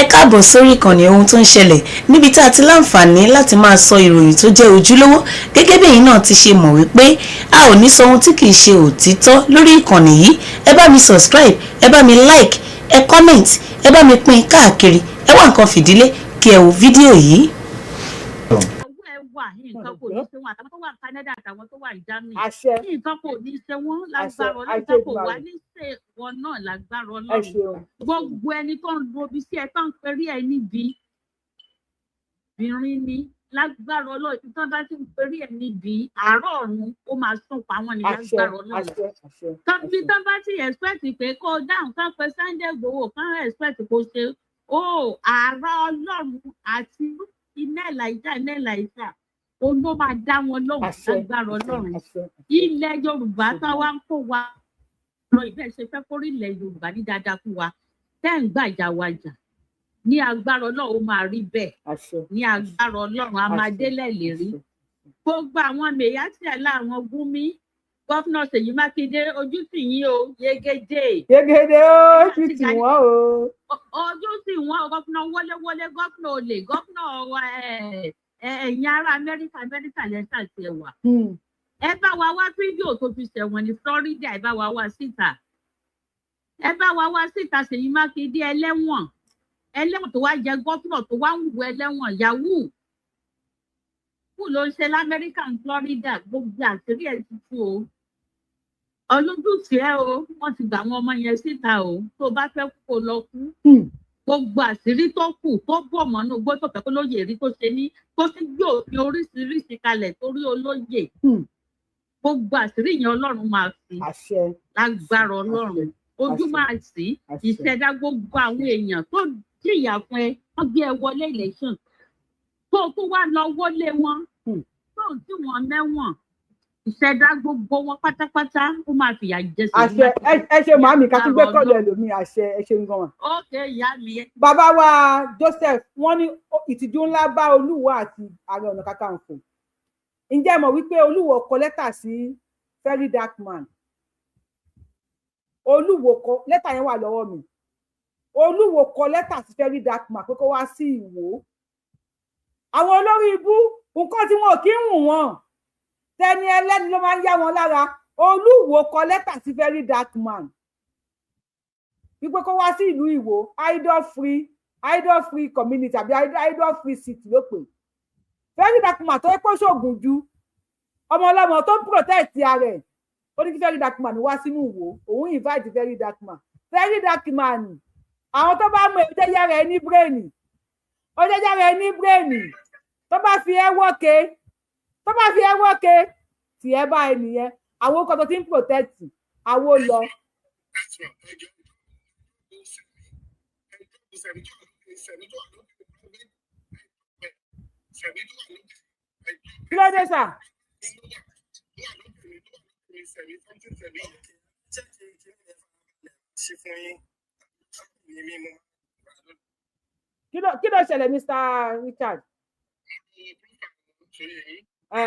Ẹ káàbọ̀ sórí ìkànnì ohun tó ń ṣẹlẹ̀, níbi tá a ti láǹfààní láti máa sọ ìròyìn tó jẹ́ ojúlówó. Gẹ́gẹ́ bí ẹ̀yin náà ti ṣe mọ̀ wípé a ò ní sọ ohun tí kìí ṣe òtítọ́ lórí ìkànnì yìí. Ẹ bá mi subscribe, ẹ bá mi like, ẹ comment, ẹ bá mi pín káàkiri. Ẹ wá nǹkan fìdílé kí ẹ wo fídíò yìí. Owó ẹ wà, nǹkan kò ní ṣe wọn, àtàwọn tó wà ní Canada, àtàwọn tó wà ní Germany. Àṣẹ. Nǹkan kò ní ṣe wọn Àṣẹ. lágbára Ọlọ́run. Àṣẹ. Nǹkan kò wá Èdùmàrè. ní ṣe wọn náà lágbára Ẹ Ọlọ́run. ṣeun. Gbogbo ẹni tó ń robi sí ẹ, tó ń perí ẹ níbi obìnrin ni, lágbára Ọlọ́run, tí wọ́n bá ti ń perí ẹ níbi àárọ̀ ọ̀run, ó máa sún pa wọ́n ní Àṣẹ. lágbára Ọlọ́run. Àṣẹ, àṣẹ. Tọ́bí Àṣẹ. tán bá ti expect pé kó dáhùn, kán pé Sunday Igboho, kán expect kó ṣe ó àárọ̀ Ọlọ́run àti iná Elijah, iná Elijah òun ló máa dá wọn lóhùn Àṣẹ. lágbára Àṣẹ. Ọlọ́run. Àṣẹ. Ilẹ̀ Yorùbá tá wá ń kó wa lọ, ìbẹ́ ṣe fẹ́ kórí ilẹ̀ Yorùbá ní dáadáa fún wa, tẹ́ ń gbàjà wa jà, ní agbára Ọlọ́run ó máa rí bẹ́ẹ̀. Àṣẹ. Ní agbára Ọlọ́run, a máa Àṣẹ. délẹ̀ lérí. Àṣẹ. Gbogbo àwọn mẹ̀yàtì aláwọn Gúnmi, Governor Ṣèyí Mákindé, ojú tì yín o, yegede. Yegede ó àti ti tì Gani wọ́n o. Ojú tì wọ́n. Governor wọléwọlé, governor olè, governor ẹ̀yin ará Amẹ́ríkà, Amẹ́ríkà lẹ́sà tiẹ̀ wà. Ẹ bá wa wá fídíò tó fi ṣẹ̀wọ̀n ní Florida, ẹ bá wa wá síta, ẹ bá wa wá síta. Ṣèyí Mákindé, ẹlẹ́wọ̀n, ẹlẹ́wọ̀n tó wá jẹ governor, tó wá ń wù ẹlẹ́wọ̀n yahoo kú ló ń ṣe lamẹ́ríkà ní Florida. Gbogbo àṣírí ẹ̀ ti tú o, ọlójútì ẹ o. Wọ́n ti gbà àwọn ọmọ yẹn síta o. Tó bá fẹ́ kú, kó lọ kú. Gbogbo àṣírí tó kù tó bọ̀ mọ́nú gbó tó fẹ́ kó lóye rí, tó ṣe ní tó sì gbé òfin oríṣiríṣi kalẹ̀ torí olóye, gbogbo àṣírí yẹn Ọlọ́run máa fi Àṣẹ. lágbára Ọlọ́run, ojú Àṣẹ. máa sí. Àṣẹ. Ìṣẹ̀dá gbogbo àwọn èèyàn tó jìyà fún ẹ, wọ́n gbé ẹ wọlé election, tó o tún wá lọ wọlé wọn, tó o tí wọn mẹ́wọ̀n, ìṣẹ̀dá gbogbo wọn pátápátá, ó máa fìyà jẹ Ṣèyí Àṣẹ. Mákindé. Ẹ ṣe màámi, ká tún gbé Lágbára kọlù Ọlọ́run. ẹlòmíì. Àṣẹ, ẹ ṣe gan wọn. Ókè, ìyá mi. Bàbá wa Joseph, wọ́n ní ìtìjú ńlá bá Olúwo àti Ààrẹ Ọ̀nà Kakanfò. Ǹjẹ́ ẹ mọ̀ wípé Olúwo kọ lẹ́tà sí Very Dark Man? Olúwo kọ lẹ́tà yẹn, wà lọ́wọ́ mi. Olúwo kọ lẹ́tà sí Very Dark Man pé kó wá sí Ìwó. Àwọn olórí ibú, nǹkan tí wọn ò kí ń wù wọn, tẹni ẹlẹ́ni ló máa ń yá wọn lára. Olúwo kọ lẹ́tà sí Very Dark Man wípé kó wá sí ìlú Ìwó, idol free community àbí idol free city ló pè. Very Dark Man tó yẹ kó ṣoògùn ju ọmọ ọlọ́mọ tó ń protect ara ẹ̀, ó ní kí Very Dark Man wá sínú Ìwó. Òun invite Very Dark Man. Very Dark Man, àwọn tó bá mọ èyí tó yára ẹ ní brain, ó jẹ́ yára ẹ ní brain, tó bá fi ẹ́ wọ́ke, tó bá fi ẹ́ wọ́ke, tì ẹ́ bá ẹ nìyẹn. Àwọn orúkọ tó ti ń protect àwo lọ. Kí ló dé, sà? Kí ló ṣẹlẹ̀, Mr. Richard? Ẹ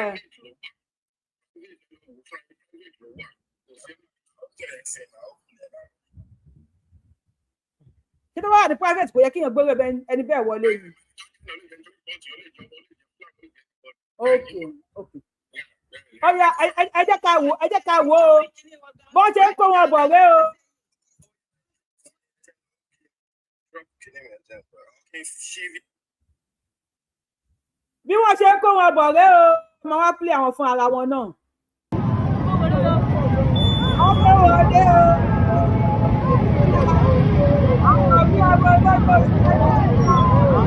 kí ló wà ní private? Kò yẹ kéèyàn gbé ẹni bẹ́ẹ̀ wọlé yìí. Ok, ọ̀ya, ẹ jẹ́ ká wò, ẹ jẹ́ ká wò ó bó ṣe ń kó wọn bọ̀ rẹ o. Bí wọ́n ṣe ń kó wọn bọ̀ rẹ o, ọmọ wa pílẹ̀ àwọn fún ara wọn náà. Ọmọ wọlé o. Ọmọ bí ọmọ ọlọ́gbọ́n sí ẹ.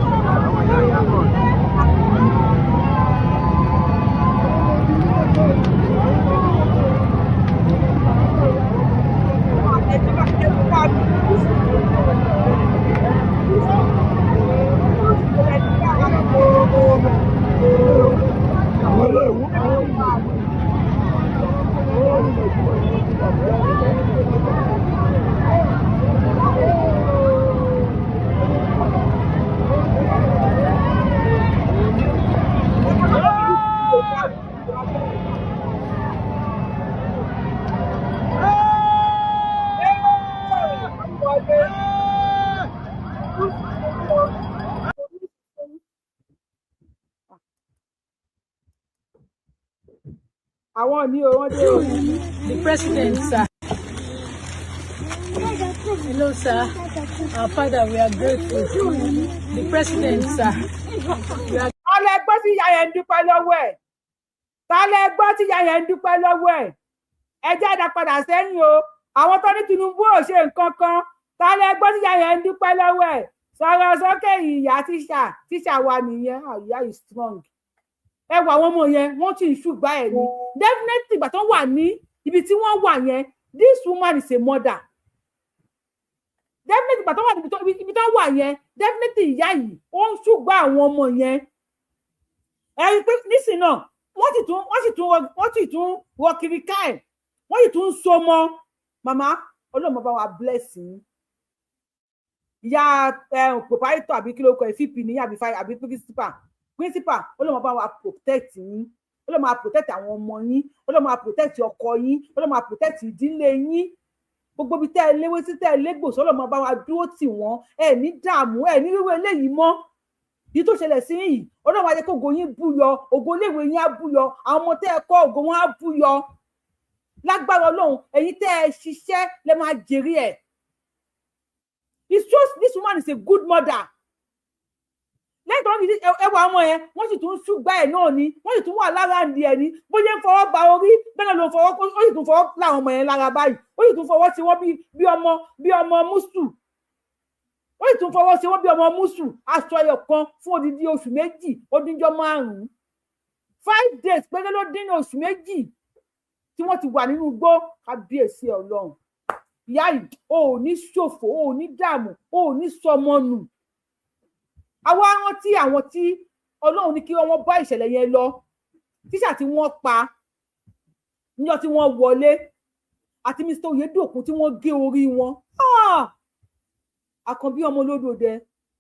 Àwọn ní o, wọ́n dé o. The president, sir. Hello, sir. Our father, we are grateful. The president, sir. We are Ta lẹ gbọ́ tí ìyá yẹn ń dúpẹ́ lọ́wọ́ ẹ̀? Ta lẹ gbọ́ tí ìyá yẹn ń dúpẹ́ lọ́wọ́ ẹ̀? Ẹ jáde padà sẹ́yìn o. Àwọn tó ní Tinubu ò ṣe nǹkan kan, ta lẹ gbọ́ tí ìyá yẹn ń dúpẹ́ lọ́wọ́ ẹ̀? Sọ̀rọ̀ sókè, ìyá. Tíṣà, tíṣà wa nìyẹn. Ah, ìyá is strong. Ẹ wọ àwọn ọmọ yẹn, wọ́n sì ń ṣùgbà ẹ̀ ní definitely ìgbà tó wà ní ibi tí wọ́n wà yẹn. This woman is a mother, definitely. Ìgbà tó wà níbi tó wà yẹn, definitely ìyá yìí, ó ń ṣùgbà àwọn ọmọ yẹn. Ẹ rí i pé nísìnyí náà, wọ́n sì tún rọ kiri ká ẹ̀, wọ́n sì tún ń so mọ́ màmá. Ọlọ́run bá wa bless yín, ìyá proprietor, àbí kí ló kọ ẹ, VP ní, àbí àbí principal, principal. Ọlọ́run bá wa protect yín, Ọlọ́run máa protect àwọn ọmọ yín, Ọlọ́run máa protect ọkọ yín, Ọlọ́run máa protect ìdílé yín. Gbogbo ibi tẹ́ ẹ léwé sí, tẹ́ ẹ légbò sọ́lọ́, máa bá wa dúró tì wọ́n. Ẹ ní dààmú, ẹ ní wíwé eléyìí mọ́. Yìí tó ṣẹlẹ̀ sí yìí, Ọlọ́run á jẹ́ kó ògo yín búyọ, ògo iléèwé yín á búyọ, àwọn ọmọ tẹ́ ẹ kọ́, ògo wọn á búyọ lágbára Ọlọ́run. Ẹ̀yin tẹ́ ẹ ṣiṣẹ́ lẹ máa jèrè ẹ̀. It's just this woman is a good mother. Lẹ́yìn tó ń fi ẹwà ọmọ yẹn, wọ́n sì tún ṣùgbà ẹ̀ náà ni, wọ́n sì tún wà lára ǹdí ẹ̀ ní bó ṣe ń fọwọ́ gba orí bẹ́ẹ̀ náà ló ń fọwọ́, ó sì tún fọwọ́ láwọn ọmọ yẹn lára báyìí, ó sì tún fọwọ́ sí wọ́n bí ọmọ mùsù, ó sì tún fọwọ́ sí wọ́n bí ọmọ mùsù. Aṣọ ẹyọ kan fún odidi oṣù 2 odinjọ́ 5, 5 days péré ló dín ní oṣù 2 tí wọ́n ti wà nínú igbó. Kábíyèsí Ọlọ́run, ìyá yìí, o ò ní ṣòfò, o ò ní dààmú, o ò ní sọmọ nù. Àwa rántí àwọn tí Ọlọ́run ní kí wọ́n bá ìṣẹ̀lẹ̀ yẹn lọ, tíṣà tí wọ́n pa níjọ́ tí wọ́n wọlé, àti Mr Oyedokun tí wọ́n gé orí wọn. Ah! Àkànbí ọmọ olódòdẹ,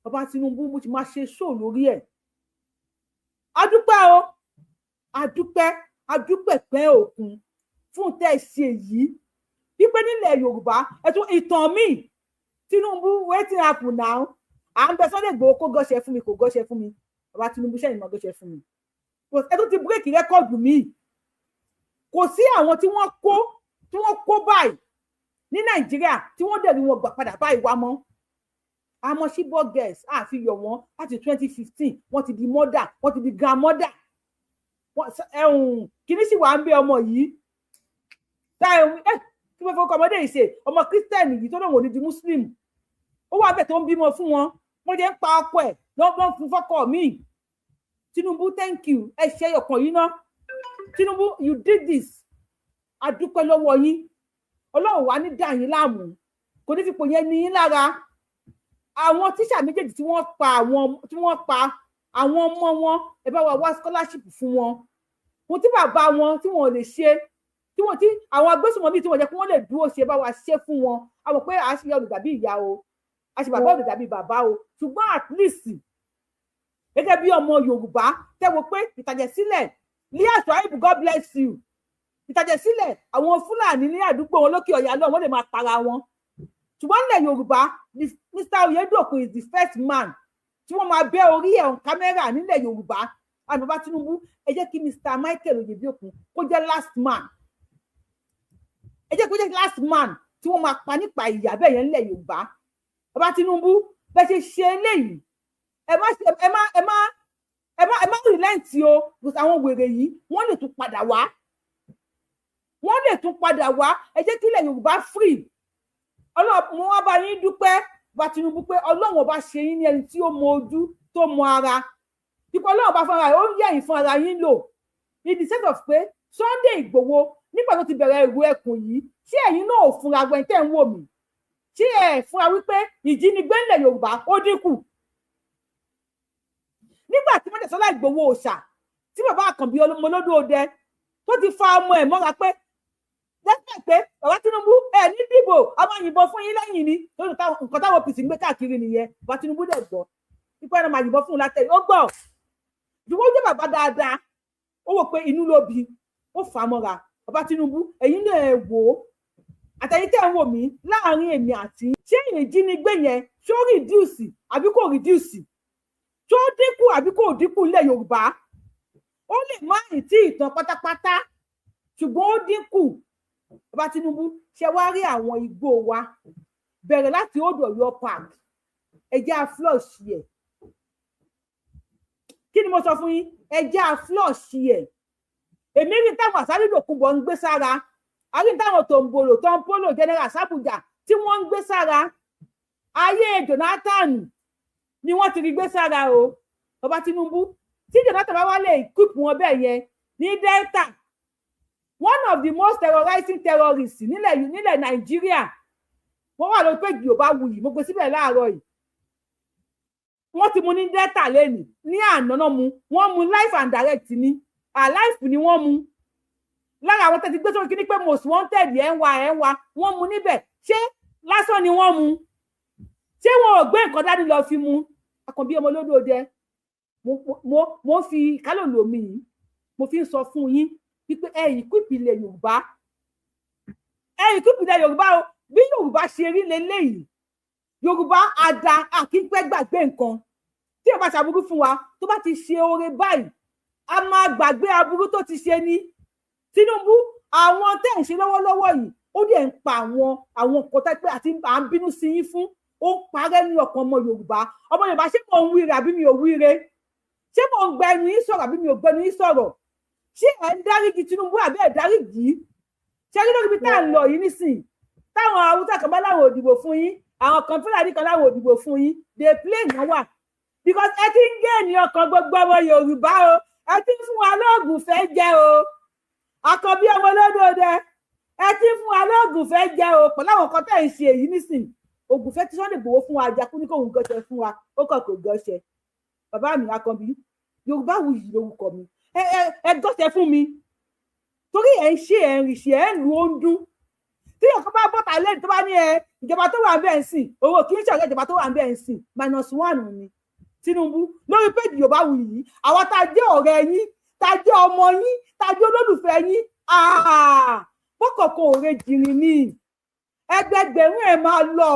bàbá Tinubu, mo ti máa ṣe ṣóò lórí ẹ̀. Adúpẹ́ o, adúpẹ́, adúpẹ́ pẹ́ òkun fún tẹ́ ẹ ṣe yìí, wípé nílẹ̀ Yorùbá ẹ̀tún ìtàn míì. Tinubu, wetin happen now? À ń bẹ Sunday Igboho kó gọ́ṣẹ́ fún mi, kò gọ́ṣẹ́ fún mi. Bàbá Tinubu, sẹ́yìn mọ́ gọ́ṣẹ́ fún mi? Ẹ tún ti break record míì. Kò sí àwọn tí wọ́n kó báyìí ní Nàìjíríà tí wọ́n dẹ̀ rí wọn gbà padà báyìí wá mọ́. Àmọ́ Chibok girls, àfi yọ̀ wọ́n láti 2015, wọ́n ti di mother, wọ́n ti di grandmother. Ẹ̀hún kìíní sì wà ń bẹ ọmọ yìí tí wọ́n fọkọ ọmọdé yìí ṣe, ọmọ Christian yìí tó lóun ò ní di Muslim, ó wà bẹ́ẹ̀ tó ń bímọ fún wọn. Wọ́n jẹ́ ń pa ọkọ ẹ̀ lọ́gbọ́n fún fọ́kọ míì. Tinubu, thank you. Ẹ ṣe ọkàn yìí ná. Tinubu, you did this. A dúpẹ́ lọ́wọ́ yín. Ọlọ́run wà ní dà yín láàmú, kò ní fipò yẹn ní yín lára. Àwọn tíṣà méjèèjì tí wọ́n pa àwọn ọmọ wọn, ẹ bá wa wá scholarship fún wọn. Ohun tí bàbá wọn tí wọn ò lè ṣe, tí wọn tí àwọn agbésùnmọ̀mí tí wọ́n jẹ́ kí wọ́n lè dúró ṣe, bá wa ṣe fún wọn. A mọ̀ pé à ṣe olùdàbí ìyá o, a ṣe bàbá olùdàbí bàbá o, ṣùgbọ́n at least gẹ́gẹ́ bí ọmọ Yorùbá tẹ́wọ́ pé ìtàjẹ̀sílẹ̀ Leah Sharibu, God bless you. Ìtàjẹ̀sílẹ̀ àwọn Fúlàní ní àdúgbò wọn lókè ọ̀yà lọ́wọ́, wọ́n lè máa para wọn, ṣùgbọ́n nílẹ̀ Yorùbá, Mr Oyedokun is the first man tí wọ́n máa bẹ́ orí ẹ̀ on camera nílẹ̀ Yorùbá. Àti bàbá Tinubu, ẹ jẹ́ kí Mr Michael Oyedokun kó jẹ́ last man, ẹ jẹ́ kó jẹ́ last man tí wọ́n máa pa nípa ìyà bẹ́ẹ̀ yẹn nílẹ̀ Yorùbá. Bàbá Tinubu, bẹ́ẹ̀ ṣe ṣe eléyìí, ẹ má relent o, because àwọn wèrè yìí, wọ́n lè tún padà wá, wọ́n lè tún padà wá. Ẹ jẹ́ kí ilẹ̀ Yorùbá free. Ọlọ́run, mo wá bá yín dúpẹ́, bá Tinubu, pé Ọlọ́run ọba ṣe yín ní ẹni tí ó mọ ojú tó mọ ara ipò. Ọlọ́run ọba fúnra rẹ̀ ó ń yẹ̀yìn fún ara yín lò, in the sense of pé Sunday Ìgbòho, nígbà tó ti bẹ̀rẹ̀ ìrù ẹkùn yìí, ṣé ẹ̀yin náà ò fúnra gbẹ̀ǹ tẹ́ ń wò mí, ṣé ẹ̀ fúnra wípé ìjínigbé ńlẹ̀ Yorùbá ó dínkù nígbà tí Májàsọ́lá Ìgbòho òòṣà, tí bàbá Àkànbí ọmọlódé tó ti fa ọmọ ẹ̀ mọ́ra, pé lẹ́sẹ̀ pé bàbá Tinubu ẹ̀ ní dìbò, a máa yìnbọn fún yín lẹ́yìn ni, lórí nǹkan táwọn OPC ń gbé káàkiri nìyẹn. Bàbá Tinubu dẹ̀ gbọ́ pípẹ́ náà, máa yìnbọn fún un látẹ̀yìn. Ó gbọ́, ṣùgbọ́n ó jẹ́ bàbá dáadáa, ó wò pé inú ló bí, ó fà á mọ́ra. Bàbá Tinubu, ẹ̀yin náà ẹ̀ wò ó, àtẹ̀yin tẹ́ ń wò mí, láàrin èmi àti ṣé ìjínigbé yẹn, ṣó reduce àbí kò reduce? Ṣó dínkù àbí kò dínkù nílẹ̀ Yorùbá? Ó lè má ì tí ì tán pátápátá. Ṣùgbọ́n ó dínkù. Bàbá Tinubu, ṣe wá rí àwọn igbó wa bẹ̀rẹ̀ láti Old Ọ̀yọ́ Park, ẹ jẹ́ á flush ẹ̀. Kí ni mo sọ fún yín? Ẹ jẹ́ á flush ẹ̀. Èmi rí táwọn Àsárí Dòkúnbọ̀ ń gbé sára, àrí táwọn Tòǹbòlò, Tọ́ńpólò, General Sábùjà tí wọ́n ń gbé sára. Ayé Jonathan ni wọ́n ti rí gbé sára o. Bàbá Tinubu, tí Jonathan bá wá lè equip wọn bẹ́ẹ̀ yẹn ní Delta, one of the most terrorizing terrorists nílẹ̀ Nàìjíríà, wọ́n wà lórí péjì Yorùbá Wuyì, mo gbé síbẹ̀ láàárọ̀ yìí. Wọ́n ti mú ní Delta lẹ́nìí, ní àná náà mú wọ́n mú live and direct ní alive ni wọ́n mú. Lára àwọn tẹ́tí gbé sórí kíní pé most wanted, ẹ̀ ń wá, ẹ̀ ń wá, wọ́n mú níbẹ̀. Ṣé lásán ni wọ́n mú? Ṣé wọn ò gbé nǹkan dání lọ fi mú? Àkànbí ọmọ olódò dẹ, mo fi kálòlò mi yìí, mo fi ń sọ fún yín wípé ẹ equip ilẹ̀ Yorùbá, ẹ equip ilẹ̀ Yorùbá o. Bí Yorùbá ṣe rí leléyìí, Yorùbá àdá àkínpẹ́ gbàgbé nǹkan. Tí ẹ bá ṣàbúrú fún wa, tó bá ti ṣe oore báyìí, a máa gbàgbé aburú tó ti ṣe ní. Tinubu, àwọn tẹ́ ń ṣe lọ́wọ́lọ́wọ́ yìí, ó dẹ̀ ń pa àwọn nǹkan tẹ́ pé àti à ń bínú sí yín fún, ó ń parẹ́ ní ọkàn ọmọ Yorùbá. Ọmọ Yorùbá, ṣé mò ń wíire àbí mi ò wíire? Ṣé mò ń gbẹnu yín sọ̀rọ̀ àbí mi ò gbẹnu yín sọ̀rọ̀? Ṣé ẹ̀ ń dáríjì Tinubu àbí ẹ̀ dáríjì? Ṣé kí lórí ibi tá à ń lọ yìí nísìnyí, táwọn Haúsá kan bá láwọn ò dìbò fún yín, àwọn kan Fúlàní kan láwọn ò dìbò fún yín, dey play náà wà, because ẹ ti ń gé ènìyàn kan gbogbo ọmọ Yorùbá o. Ẹ ti ń fún wa lóògùn fẹ́ jẹ o. Àkànbí ọmọ olódòdè, ẹ ti ń fún wa lóògùn fẹ́ jẹ o pẹ̀lú àwọn kan tẹ̀ ń ṣe èyí nísìnyí. Ògùn fẹ́ tí Sunday Igboho fún wa, ajakú ní kóhun gọ́ṣẹ fún wa, ó kàn kò gọ́ṣẹ. Bàbá mi Àkànbí, Yorùbá Wuyì lórúkọ mi, ẹ gọ́ṣẹ fún mi, torí ẹ ń ṣe, ẹ ń rìn ṣe, ẹ ń lu, ó ń dún. Tí ọkọ bá bọ́ta lẹ́nu, tó bá ní ẹ ìjọba tó wà bẹ́ẹ̀ ń sìn, owó kì í ṣọ̀rẹ́ ìjọba tó wà bẹ́ẹ̀ ń sìn, -1 ni Tinubu lórí péjì Yorùbá Wuyì yìí. Àwọn tá a jẹ́ ọ̀rẹ́ yín, tá a jẹ́ ọmọ yín, tá a jẹ́ olólùfẹ́ yín, bọ́kọ̀ọ̀kan òre jìnrìn ni, ẹgbẹgbẹ̀rún ẹ̀ máa lọ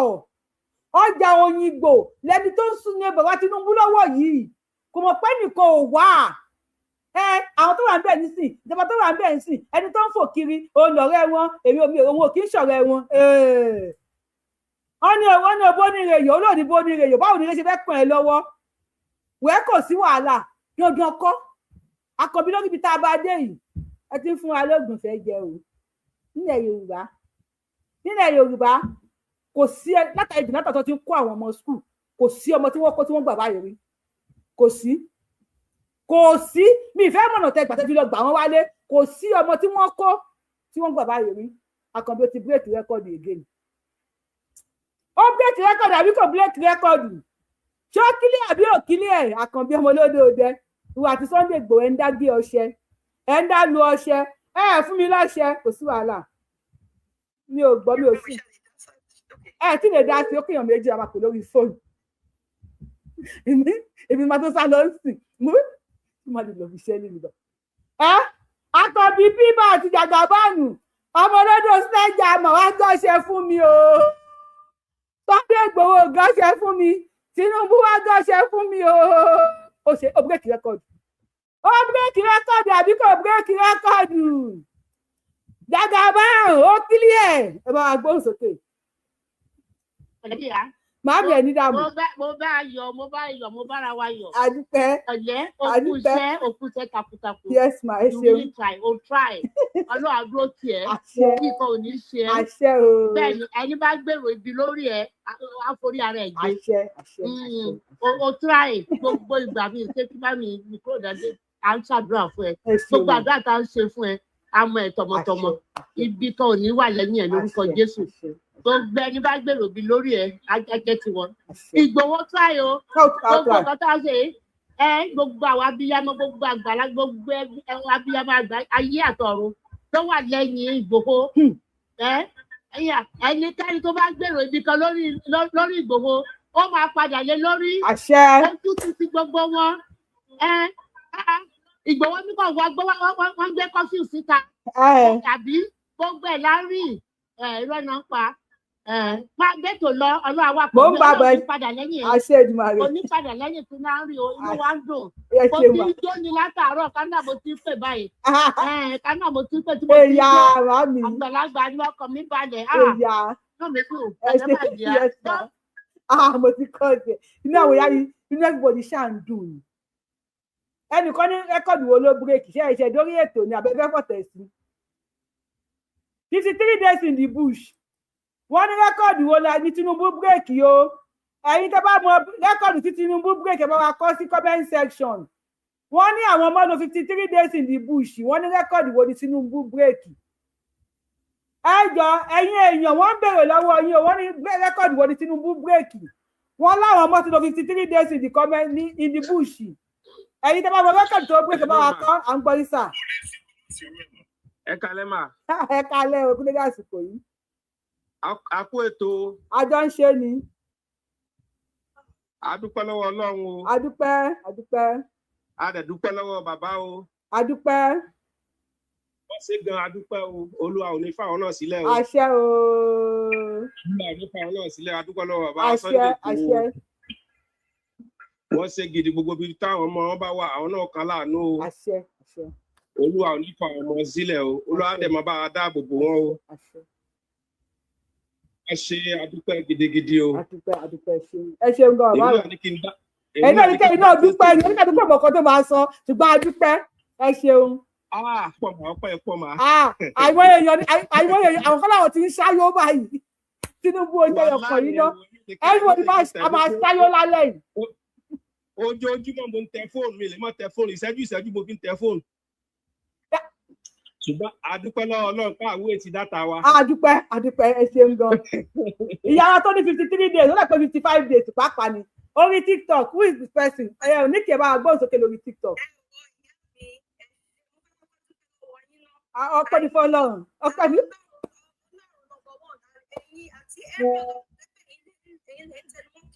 ọjà Òyìngbò lẹni tó ń sún ní bàbá Tinubu lọ́wọ́ yìí, kò mọ̀ pé nìkan ò wá ẹ. Àwọn tó wà ń bẹ̀ nísìn, ìjọba tó wà ń bẹ̀ nísìn, ẹni tó ń fò kiri òun lọ̀rẹ́ wọn. Èmi omi òun ò kì í ṣọ̀rẹ́ wọn. Wọ́n ní wọ́n ní bóníire yòó lónìí, bóníire yòó, báwo ni ilé ṣe fẹ́ kàn ẹ́ lọ́wọ́ wẹ́ẹ́? Kò sí wàhálà, dandan kọ́. Àkànbí, lórí ibi tá a bá dé yìí, ẹ ti ń fún wa lóògùn fẹ́ jẹ o nílẹ̀ Yorùbá. Nílẹ̀ Yorùbá, kò sí ẹ látàrí Jonathan tó ti ń kó àwọn ọmọ school, kò sí ọmọ tí wọ́n kó tí wọ́n gbà báyìí rí. Kò sí, kò sí. Mi ìfẹ́ mọ̀nà tẹ gbàtẹ́ fi lọ gbà wọ́n wálé. Kò sí ọmọ tí wọ́n kó tí wọ́n gbà báyìí rí. Àkànbí, ó ti break record again. Ó break record àbí kò break record? Ṣé ó clear àbí ò clear? Àkànbí ọmọ olódòdẹ, ìwà àti Sunday Igboho, ẹ̀ ń dá gbé ọṣẹ, ẹ̀ ń dá lu ọṣẹ, ẹ ẹ fún mi láṣẹ. Kò sí wàhálà, mi ò gbọ́, mi ò sí ẹ tí lè dá sí. Ó kéèyàn méjì a máa pè lórí fóònù. Èmi máa tó sá lọ sí mo má lè lọ fi ṣẹ́ nílùú lọ. Ẹ Àkànbí bíbá àti Jàgàbánù ọmọ olódò sẹ́jà mọ̀ wá gọ́ṣẹ́ fún mi o. Sunday Igboho gọ́ṣẹ́ fún mi, Tinubu wá gọ́ṣẹ́ fún mi o. Ó ṣe, ó break record, ó break record àbí kò break record? Jàgàbánù, ó clear. Ẹ bá wa gbóhùn sókè. Màámi, ẹ̀ ní dààmú. Mo bá yọ̀, mo bá yọ̀, mo bára wa yọ̀. Àdúpẹ́. Ọ̀lẹ́ òkú iṣẹ́, òkú iṣẹ́ takuntakun. Yes ma, ẹ You ṣeun. really try, o try. Ọlọ́run á dúró tì ẹ́. Àṣẹ. Kíkan ò ní ṣe ẹ́. Àṣẹ o. Bẹ́ẹ̀ ni, ẹni bá gbèrò ibi lórí ẹ̀, á forí ara ẹ̀ gbé. Àṣẹ, àṣẹ, àṣẹ. O try. Gbogbo ìgbà mi ṣé tí bá mi kúrò dáadé, à ń ṣàdúrà fún ẹ. Ẹ ṣeun. Gbogbo àdúrà tá à ń ṣe fún ẹ, a mọ ẹ tọmọtọmọ. Ibi kan ò ní wà lẹ́yìn ẹ lórúkọ Jésù. Gbogbo ẹni bá gbèrò ibi lórí ẹ, á jẹ́ tiwọn. Ìgbòho try o. Gbogbo nǹkan tá a ṣe ẹ, gbogbo àwọn abiyamọ, gbogbo àgbàlá, gbogbo abiyamọ àgbà ayé àtọ̀run tó wà lẹ́yìn Ìgbòho ẹ, ẹnikẹ́ni tó bá gbèrò ibi kan lórí Ìgbòho, ó máa padà lé lórí. Àṣẹ. Ojú ti ti gbogbo wọn ẹ. Ìgbòho nígbà wọn gbọ́ wọn gbé curfew síta tàbí gbogbo ẹ̀ lárí ẹ, irọ́ náà ń pa. Máa gbẹ́tò lọ, Ọlọ́run wa Mò ń pẹ̀lú bá bọ̀. Ọlọ́run ní padà lẹ́yìn ẹ̀. Àṣẹ Èdùmàrè. Kò ní padà lẹ́yìn tí náà ń rí o, inú wa ń dùn. Ẹ Mo ṣe ti mà. ń jó ni látàárọ̀, kánà mo ti ń pè báyìí. Kánà mo ti ń pè tí mo ti ń Èyà jó. màmí. Àgbàlagbà ni ọkàn mi balẹ̀. Èyà. Inú mi dùn. Ẹ Pẹ̀lẹ́ ṣe. bàjẹ́. Yes ma. Ah, mo ti kọ́ ọ̀sẹ̀ inú àwọn ìyá yìí, inú everybody ṣáà ń dùn ni. Ẹnìkan ní record wo ló break? Ṣe ìṣe dórí ètò ní abẹ́fẹ́ fọ̀tẹ̀ sí 53 days in the bush? Wọ́n ní record wo la ní Tinubu break o? Ẹ̀yin tẹ́ bá mọ record tí Tinubu break, ẹ bá wa kọ sí comment section. Wọ́n ní àwọn ọmọ lò 53 days in the bush, wọ́n ní record wo ní Tinubu break? Ẹ jọ, ẹ̀yin èèyàn, wọ́n ń béèrè lọ́wọ́ yín o. Wọ́n ní record wo ní Tinubu break? Wọ́n láwọn ọmọ ti lò 53 days in the comment ní in the bush. Ẹ̀yin tẹ́ bá mọ record tó break, ẹ bá wa kọ. À ń gbọ́ yín, sà. Ẹ kalẹ́ mà. Ẹ kalẹ́ o, kúlẹ̀ àsìkò yìí. A kú ètò. Àjọ ń ṣe ni. A dúpẹ́ lọ́wọ́ Ọlọ́run o. Adúpẹ́, adúpẹ́. A dẹ̀ dúpẹ́ lọ́wọ́ bàbá o. Adúpẹ́. Wọ́n ṣe gan, a dúpẹ́ o. Olúwa ò ní fáwọn náà sílẹ̀ o. Àṣẹ o. Olúwa ò ní fáwọn náà sílẹ̀. A dúpẹ́ lọ́wọ́ bàbá Àṣẹ. Sunday Igboho. Àṣẹ. Wọ́n ṣe gidi. Gbogbo ibi táwọn ọmọ wọn bá wà, àwọn náà kan láàánú o. Àṣẹ, àṣẹ. Olúwa ò ní fáwọn ọmọ sílẹ̀ o. Olúwa á dẹ̀ máa bá a dáàbò bò wọ́n o. Àṣẹ. Ẹ ṣe, a dúpẹ́ gidigidi o. Adúpẹ́, adúpẹ́. Ṣe, ẹ ṣeun gan, Èmi bàbá. náà ní kí n dá. Ẹ̀yin náà ní kẹ́yìn náà dúpẹ́ ni oníkàdúpẹ́ mọ̀ọ́kan tó máa sọ, ṣùgbọ́n adúpẹ́, ẹ ṣeun. Ah, pọ̀ mà, ọpẹ́ pọ̀ mà. Ah, àìmọye èèyàn àìmọye èèyàn, àwọn kan láwọn ti ń ṣáyó báyìí. Tinubu ojú ẹyọ kan yìí ná, everybody máa a máa ṣáyó lálẹ́ yìí. Ojoojúmọ́ mo ń tẹ fóònù mi, lè má tẹ fóònù, ìṣẹ́jú ìṣẹ́jú mo fi ń tẹ fóònù. Ṣùgbọ́n a dúpẹ́ lọ́wọ́ Ọlọ́run pé àwọ̀ èsì data wa. Adúpẹ́, adúpẹ́, ẹ ṣeun gan. Ìyá wa tó ní 53 days, ó lè pé 55 days pàápàá ni orí TikTok. Who is the person? Ẹ ò ní kí ẹ bá wa gbóhùn sókè lórí TikTok. Ah, ọpẹ́ ní fọ́lọ́run, ọpẹ́ ní.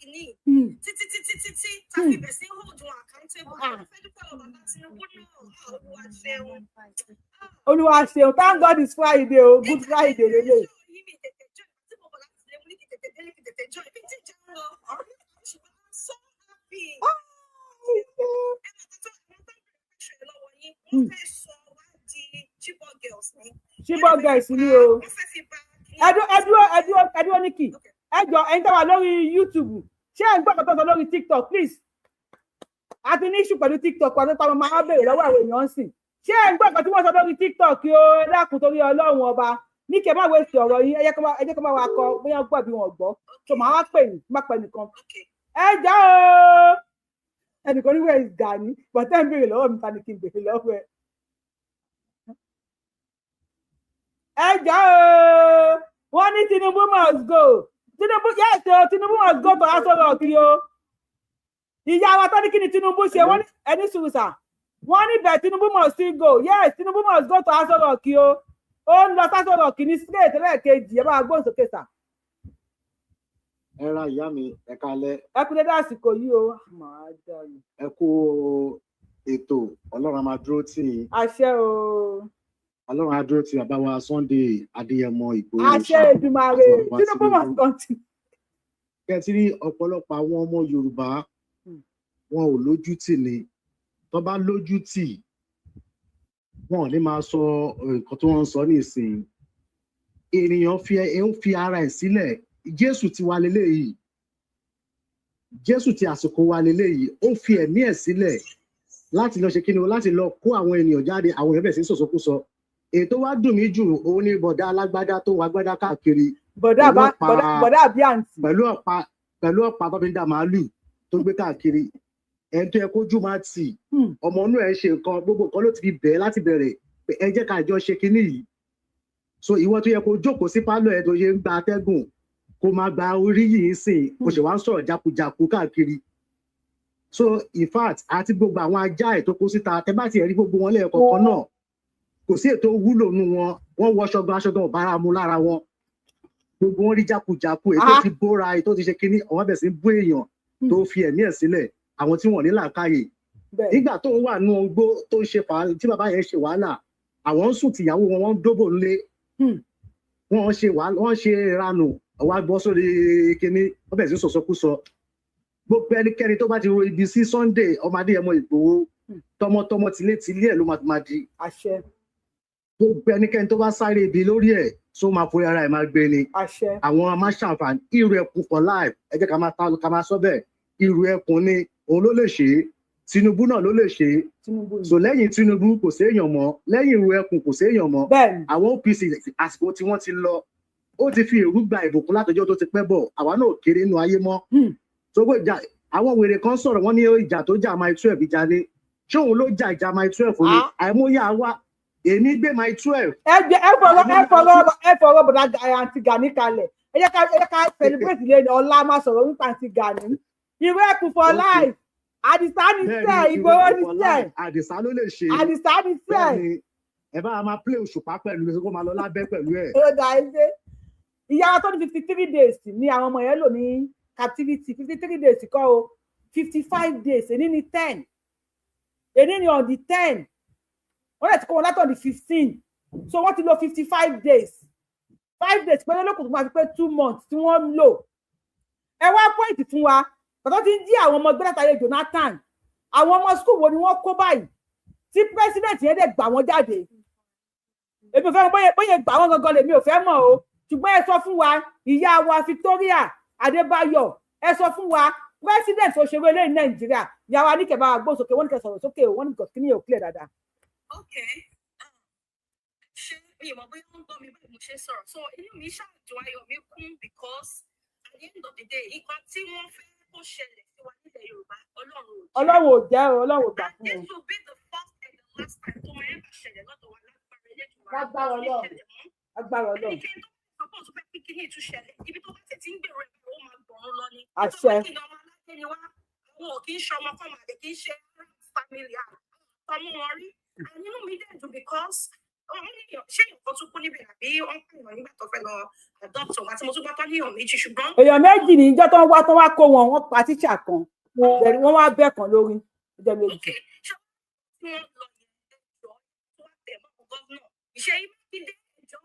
Títí títí títí tá a fi bẹ̀ sí hold wọn accountable. Fẹ́ dúpẹ́ lọ́wọ́ bàbá Tinubu náà. Olúwa ṣeun. Olúwa ṣeun. Thank God it's Friday o, Good Friday lélẹ̀. Yìí mi tètè jọ tí mo bọ̀ láti lé, mo ní kí tètè délé, kí tètè jọ ibi tí ìjà ń lọ. Ṣùgbọ́n I'm so happy. Ẹ máa tó tó àwọn tó ń bẹ̀rẹ̀ ṣe lọ́wọ́ yín, wọ́n fẹ́ sọ wá di Chibok girls ni. Chibok girls ni o. Wọ́n fẹ́ fi bá Ẹdúró, ẹdúró, ẹdúró, ẹdúró ní kì ẹ jọ. Ẹ̀yin tó wà lórí YouTube, ṣé ẹ ń gbọ́ nǹkan tó sọ lórí TikTok? Please, a ti ní issue pẹ̀lú TikTok wa nípa máa béèrè lọ́wọ́ àwọn èèyàn ń sìn. Ṣé ẹ ń gbọ́ nǹkan tí wọ́n sọ lórí TikTok o? Ẹ dákun, torí Ọlọ́run Ọba, ní kí ẹ má waste ọ̀rọ̀ yín. Ẹ jẹ́ kó má wa kọ bóyá gbọ́ bí wọn gbọ́ tó máa wá pè yín, má pẹ́ nìkan. Ẹ jẹ́ o, ẹnìkan ní where is Gani, but ẹ ń béèrè lọ́wọ́ mi, ta ni kí n béèrè lọ́wọ́ ẹ? Ẹ jẹ́ o, wọ́n ní Tinubu must go. Tinubu, yes o, Tinubu must go to Aso Rock o. Ìyá wa tó ní kí ni Tinubu ṣe, wọ́n ní ẹni sùúrù sà. Wọ́n ní bẹ́ẹ̀, Tinubu must still go. Yes, Tinubu must go to Aso Rock o. Ó ń lọ Aso Rock ní straight lẹ́ẹ̀kejì. Ẹ bá wa gbóhùn sókè, sà. Ẹ ra ìyá mi, ẹ kalẹ́. Ẹ kú dédé àsìkò yìí o. Màá dá mi. Ẹ kú ètò. Ọlọ́run á máa dúró tì yín. Àṣẹ o. Ọlọ́run á dúró tì bàbá wa Sunday Adéyẹmọ Ìgbòho. Àṣẹ Èdùmàrè. Àti bàbá Tinubu must continue. Kẹtí rí ọ̀pọ̀lọpọ̀ àwọn ọmọ Yorùbá, wọn ò lójú tì ní. Tó bá lójú tì, wọn ò ní máa sọ nǹkan tí wọ́n ń sọ nísìnyí. Ènìyàn fi ẹ ń fi ara ẹ̀ sílẹ̀. Jésù ti wà léléyìí, Jésù ti àsìkò wa léléyìí. Ó fi ẹ̀mí ẹ̀ sílẹ̀ láti lọ ṣe kí ni o, láti lọ kó àwọn ènìyàn jáde. Àwọn èèyàn bẹ̀rẹ̀ sí sọ̀sọ́kúsọ. Èyí tó wá dùn mí jù, òun ni bọ̀dá alágbádá tó wọ agbádá káàkiri Bọ̀dá pẹ̀lú bá ọ̀pá bọ̀dá àbí àǹtí. Pẹ̀lú ọ̀pá tó fi ń dà màálù tó gbé káàkiri. Ẹni tó yẹ kójú máa tì, ọmọ inú ẹ̀ ṣe nǹkan, gbogbo nǹkan ló ti fi bẹ̀ẹ́ láti bẹ̀rẹ̀ pé ẹ jẹ́ ká jọ ṣe kinní yìí. So ìwọ tó yẹ kó jókòó sí pálọ̀ ẹ tó ṣe ń gba atẹ́gùn, kó máa gba orí yìí sìn, kó ṣe wá ń sọ̀rọ̀ jákujàku káàkiri. So in fact, àti gbogbo àwọn ajá ẹ̀ tó kó síta, tẹ bá tiẹ̀ rí gbogbo wọn lẹ́ẹ̀kọ̀ọ̀kan náà, kò sí ètò wúlò nù wọn. Wọ́n wọṣọ gan, aṣọ gan ò bára mu lára wọn. Gbogbo wọn rí jákujàku, èyí tó ti bóra, èyí tó ti ṣe kinní, àwọn bẹ̀rẹ̀ sí ń bú èèyàn tó fi ẹ̀mí ẹ̀ sílẹ̀, àwọn tí wọ́n ní làákàyè. Nígbà tó ń wà nù igbó tó ń ṣe fà tí bàbá yẹn ṣe wàhálà, àwọn ń sùn tìyàwó wọn, wọ́n ń dóbò ńlé, wọ́n ṣe wàhálà, wọ́n ṣe ìranù. Wá gbọ́ sórí kinní, wọ́n bẹ̀rẹ̀ sí sọ̀sọ́kúsọ. Gbogbo ẹnikẹ́ni tó bá ti ro ibi sí Sunday ọmọ Adéyẹmọ Ìgbòho, tọmọtọmọ tilétilé ẹ̀ ló máa di. Àṣẹ. Gbogbo ẹnikẹ́ni tó bá sáré ibi lórí ẹ̀ tó máa forí ara ẹ̀ máa gbé ni. Àṣẹ. Àwọn amáṣàǹfààní irú ẹkùn for life, ẹ jẹ́ ká máa ta ká máa sọ bẹ́ẹ̀, irú ẹkùn ni òun ló lè ṣe é, Tinubu náà ló lè ṣe é. So lẹ́yìn Tinubu kò séèyàn mọ́, lẹ́yìn irú ẹkùn kò séèyàn mọ́. Àwọn OPC àsìkò tí wọ́n ti lọ, ó ti fi èrú gba ìbùkún látọjọ́ tó ti pẹ́ bọ̀, àwa náà kéré nínú ayé mọ́. Tó gbé ìjà àwọn wèrè kan sọ̀rọ̀, wọ́n ní ìjà tó jà Mile 12 ìjà ni, ṣé òun ló jà ìjà Mile 12 ni? Àìmọye àwa èmi gbé Mile 12. Ẹ jẹ ẹ fọ̀rọ̀ bọ̀dá àǹtí Gani kalẹ̀. Ẹ jẹ́ ká celebrate lé ní ọlá, máa sọ̀rọ̀ nípa àǹtí Gani. Ìwé ẹkùn for life, Àdìsá ní sẹ, Ìgbòho ní sẹ. Àdìsá ló lè ṣe. Àdìsá ní sẹ. Ẹ bá máa play Òṣùpá pẹ̀lú kó máa lọ lábẹ́ pẹ̀lú ẹ̀. Ó dà, ẹ ṣe. Ìyá tó ní 53 days ní àwọn ọmọ yẹn lò ní captivity, 53 days kọ́ o, 55 days. Èní ní 10, èní ní on the 10. Wọ́n lè ti kó wọn látọ̀ the 15, so wọ́n ti lò 55 days. 5 days péré lókùn tó máa fi pé 2 months tí wọ́n ń lò. Ẹ wá point fún wa, pàtó ti ń jí àwọn ọmọ gbẹ́dàtàyè Jonathan, àwọn ọmọ school wo ni wọ́n kó báyìí tí president yẹn dẹ̀ gbà wọ́n jáde? Èmi ò fẹ́ bóyá gbà wọ́n gangan lèmi ò fẹ́ mọ̀ o, ṣùgbọ́n ẹ sọ fún wa, ìyá wa Victoria Adébáyọ̀, ẹ sọ fún wa president tó ṣeré lẹ́yìn Nàìjíríà. Ìyá wa ní kẹ́ bá wa gbóhùn sókè, wọ́n ní kẹ́ sọ̀rọ̀ sókè o, wọ́n ní kò kí ni yóò clear dáadáa. Okay, ṣé mi ò mọ̀ bóyá wọ́n ń gbọ́ mi báyìí mo ṣe ń sọ̀rọ̀? So inú mi ṣàjọ, ayọ̀ mi kún, because at the end of the day, nǹkan tí wọ́n fẹ́ kó ṣẹlẹ̀ sí wa nílẹ̀ Yorùbá, Ọlọ́run ò jẹ́. Ọlọ́run ò jẹ́ o, Ọlọ́run ò gbà fún This un. will be the first and the last time tó máa ever ṣẹlẹ̀ lọ́dọ̀ wa, lágbára Elédùmarè. Lágbára Ọlọ́run, lágbára Ọlọ́run. Ẹnikẹ́ni tó bá suppose fẹ́ kí kíní ìtúṣẹlẹ̀, ibi tó bá ti ti ń gbèrò ẹ̀, ó máa gbọ̀run lọ ni. Àṣẹ. Nítorí kí ni, ọmọ aládé ni wá, àwọn ò kì í ṣe ọmọ kọ́mọ àlè, kì í ṣe family tọmú wọn rí. And inú mi dẹ̀ dùn because wọ́n ní ṣé nǹkan tún kú níbẹ̀ àbí wọ́n pààyàn nígbà tó fẹ́ lọ adopt wọn, àti mo tún gbọ́ tán ní èèyàn méjì, ṣùgbọ́n Èèyàn méjì ní ìjọ tó ń wá, tó wá kó wọn, wọ́n pa tíṣà kan, then wọ́n wá bẹ́ẹ̀ kan lórí ìjọ méjì. Tí wọ́n lọ yẹn, ẹjọ́ tó wá tẹ̀ mọ́ governor Ṣèyí Mákindé, ẹjọ́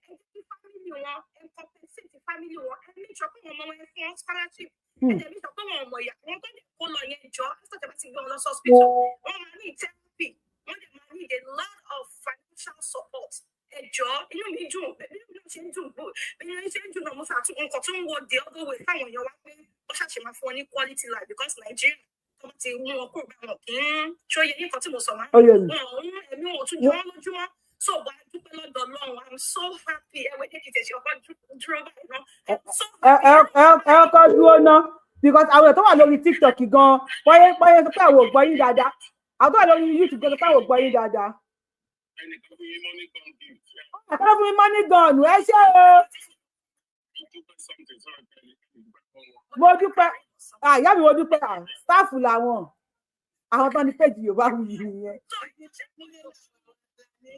ẹ jẹ́ kí family wọn, ẹ compensate family wọn, ẹ make sure pé wọn ọmọ wọn, ẹ fún wọn scholarship, ẹ dẹ̀ make sure pé wọn ọmọ ìyá wọn tó dẹ̀ kó lọ yẹn jọ. After tẹ́ bá ti gbé wọn lọ sí hospital, wọ́n máa ní therapy, wọ́n dẹ̀ máa need a lot of financial support. Ẹ jọ̀ọ́, inú mi dùn, bí inú mi ṣe ń dùn, bó bí inú mi ṣe ń dùn náà, mo ṣàtún nǹkan tó ń wo the other way fáwọn èèyàn wá pé wọ́n ṣàṣe máa fún wọn ní quality life, because Nigeria tó bá ti mú wọn kúrò bá wọn kì í ṣó yẹ nǹkan tí mo sọ máa Ó yé mi. wọn ò ń ẹ̀mí wọn ò tún jọ wọ́n lójúmọ́. So wà á dúpẹ́ lọ́dọ̀ Ọlọ́run. I'm so happy. Ẹ wẹ́ jẹ́ kí n tẹ̀sí ọkọ̀ dúró báyìí náà. I'm so ẹ ẹ ẹ ẹ kọ́ dúró ná, because àwọn èèyàn tó wà lórí TikTok gan wáyé wáyé sọ pé àwọn ò gbọ́ yín dáadáa, àwọn tó wà lórí YouTube gan sọ pé àwọn ò gbọ́ yín dáadáa. Àkọ́kọ́ fún mi money gun, ẹ ṣé o, mo dúpẹ́. Ah, ìyá mi, mo dúpẹ́. Ah, staff làwọn, àwọn tó ní péjì Yorùbá Wuyì nìyẹn.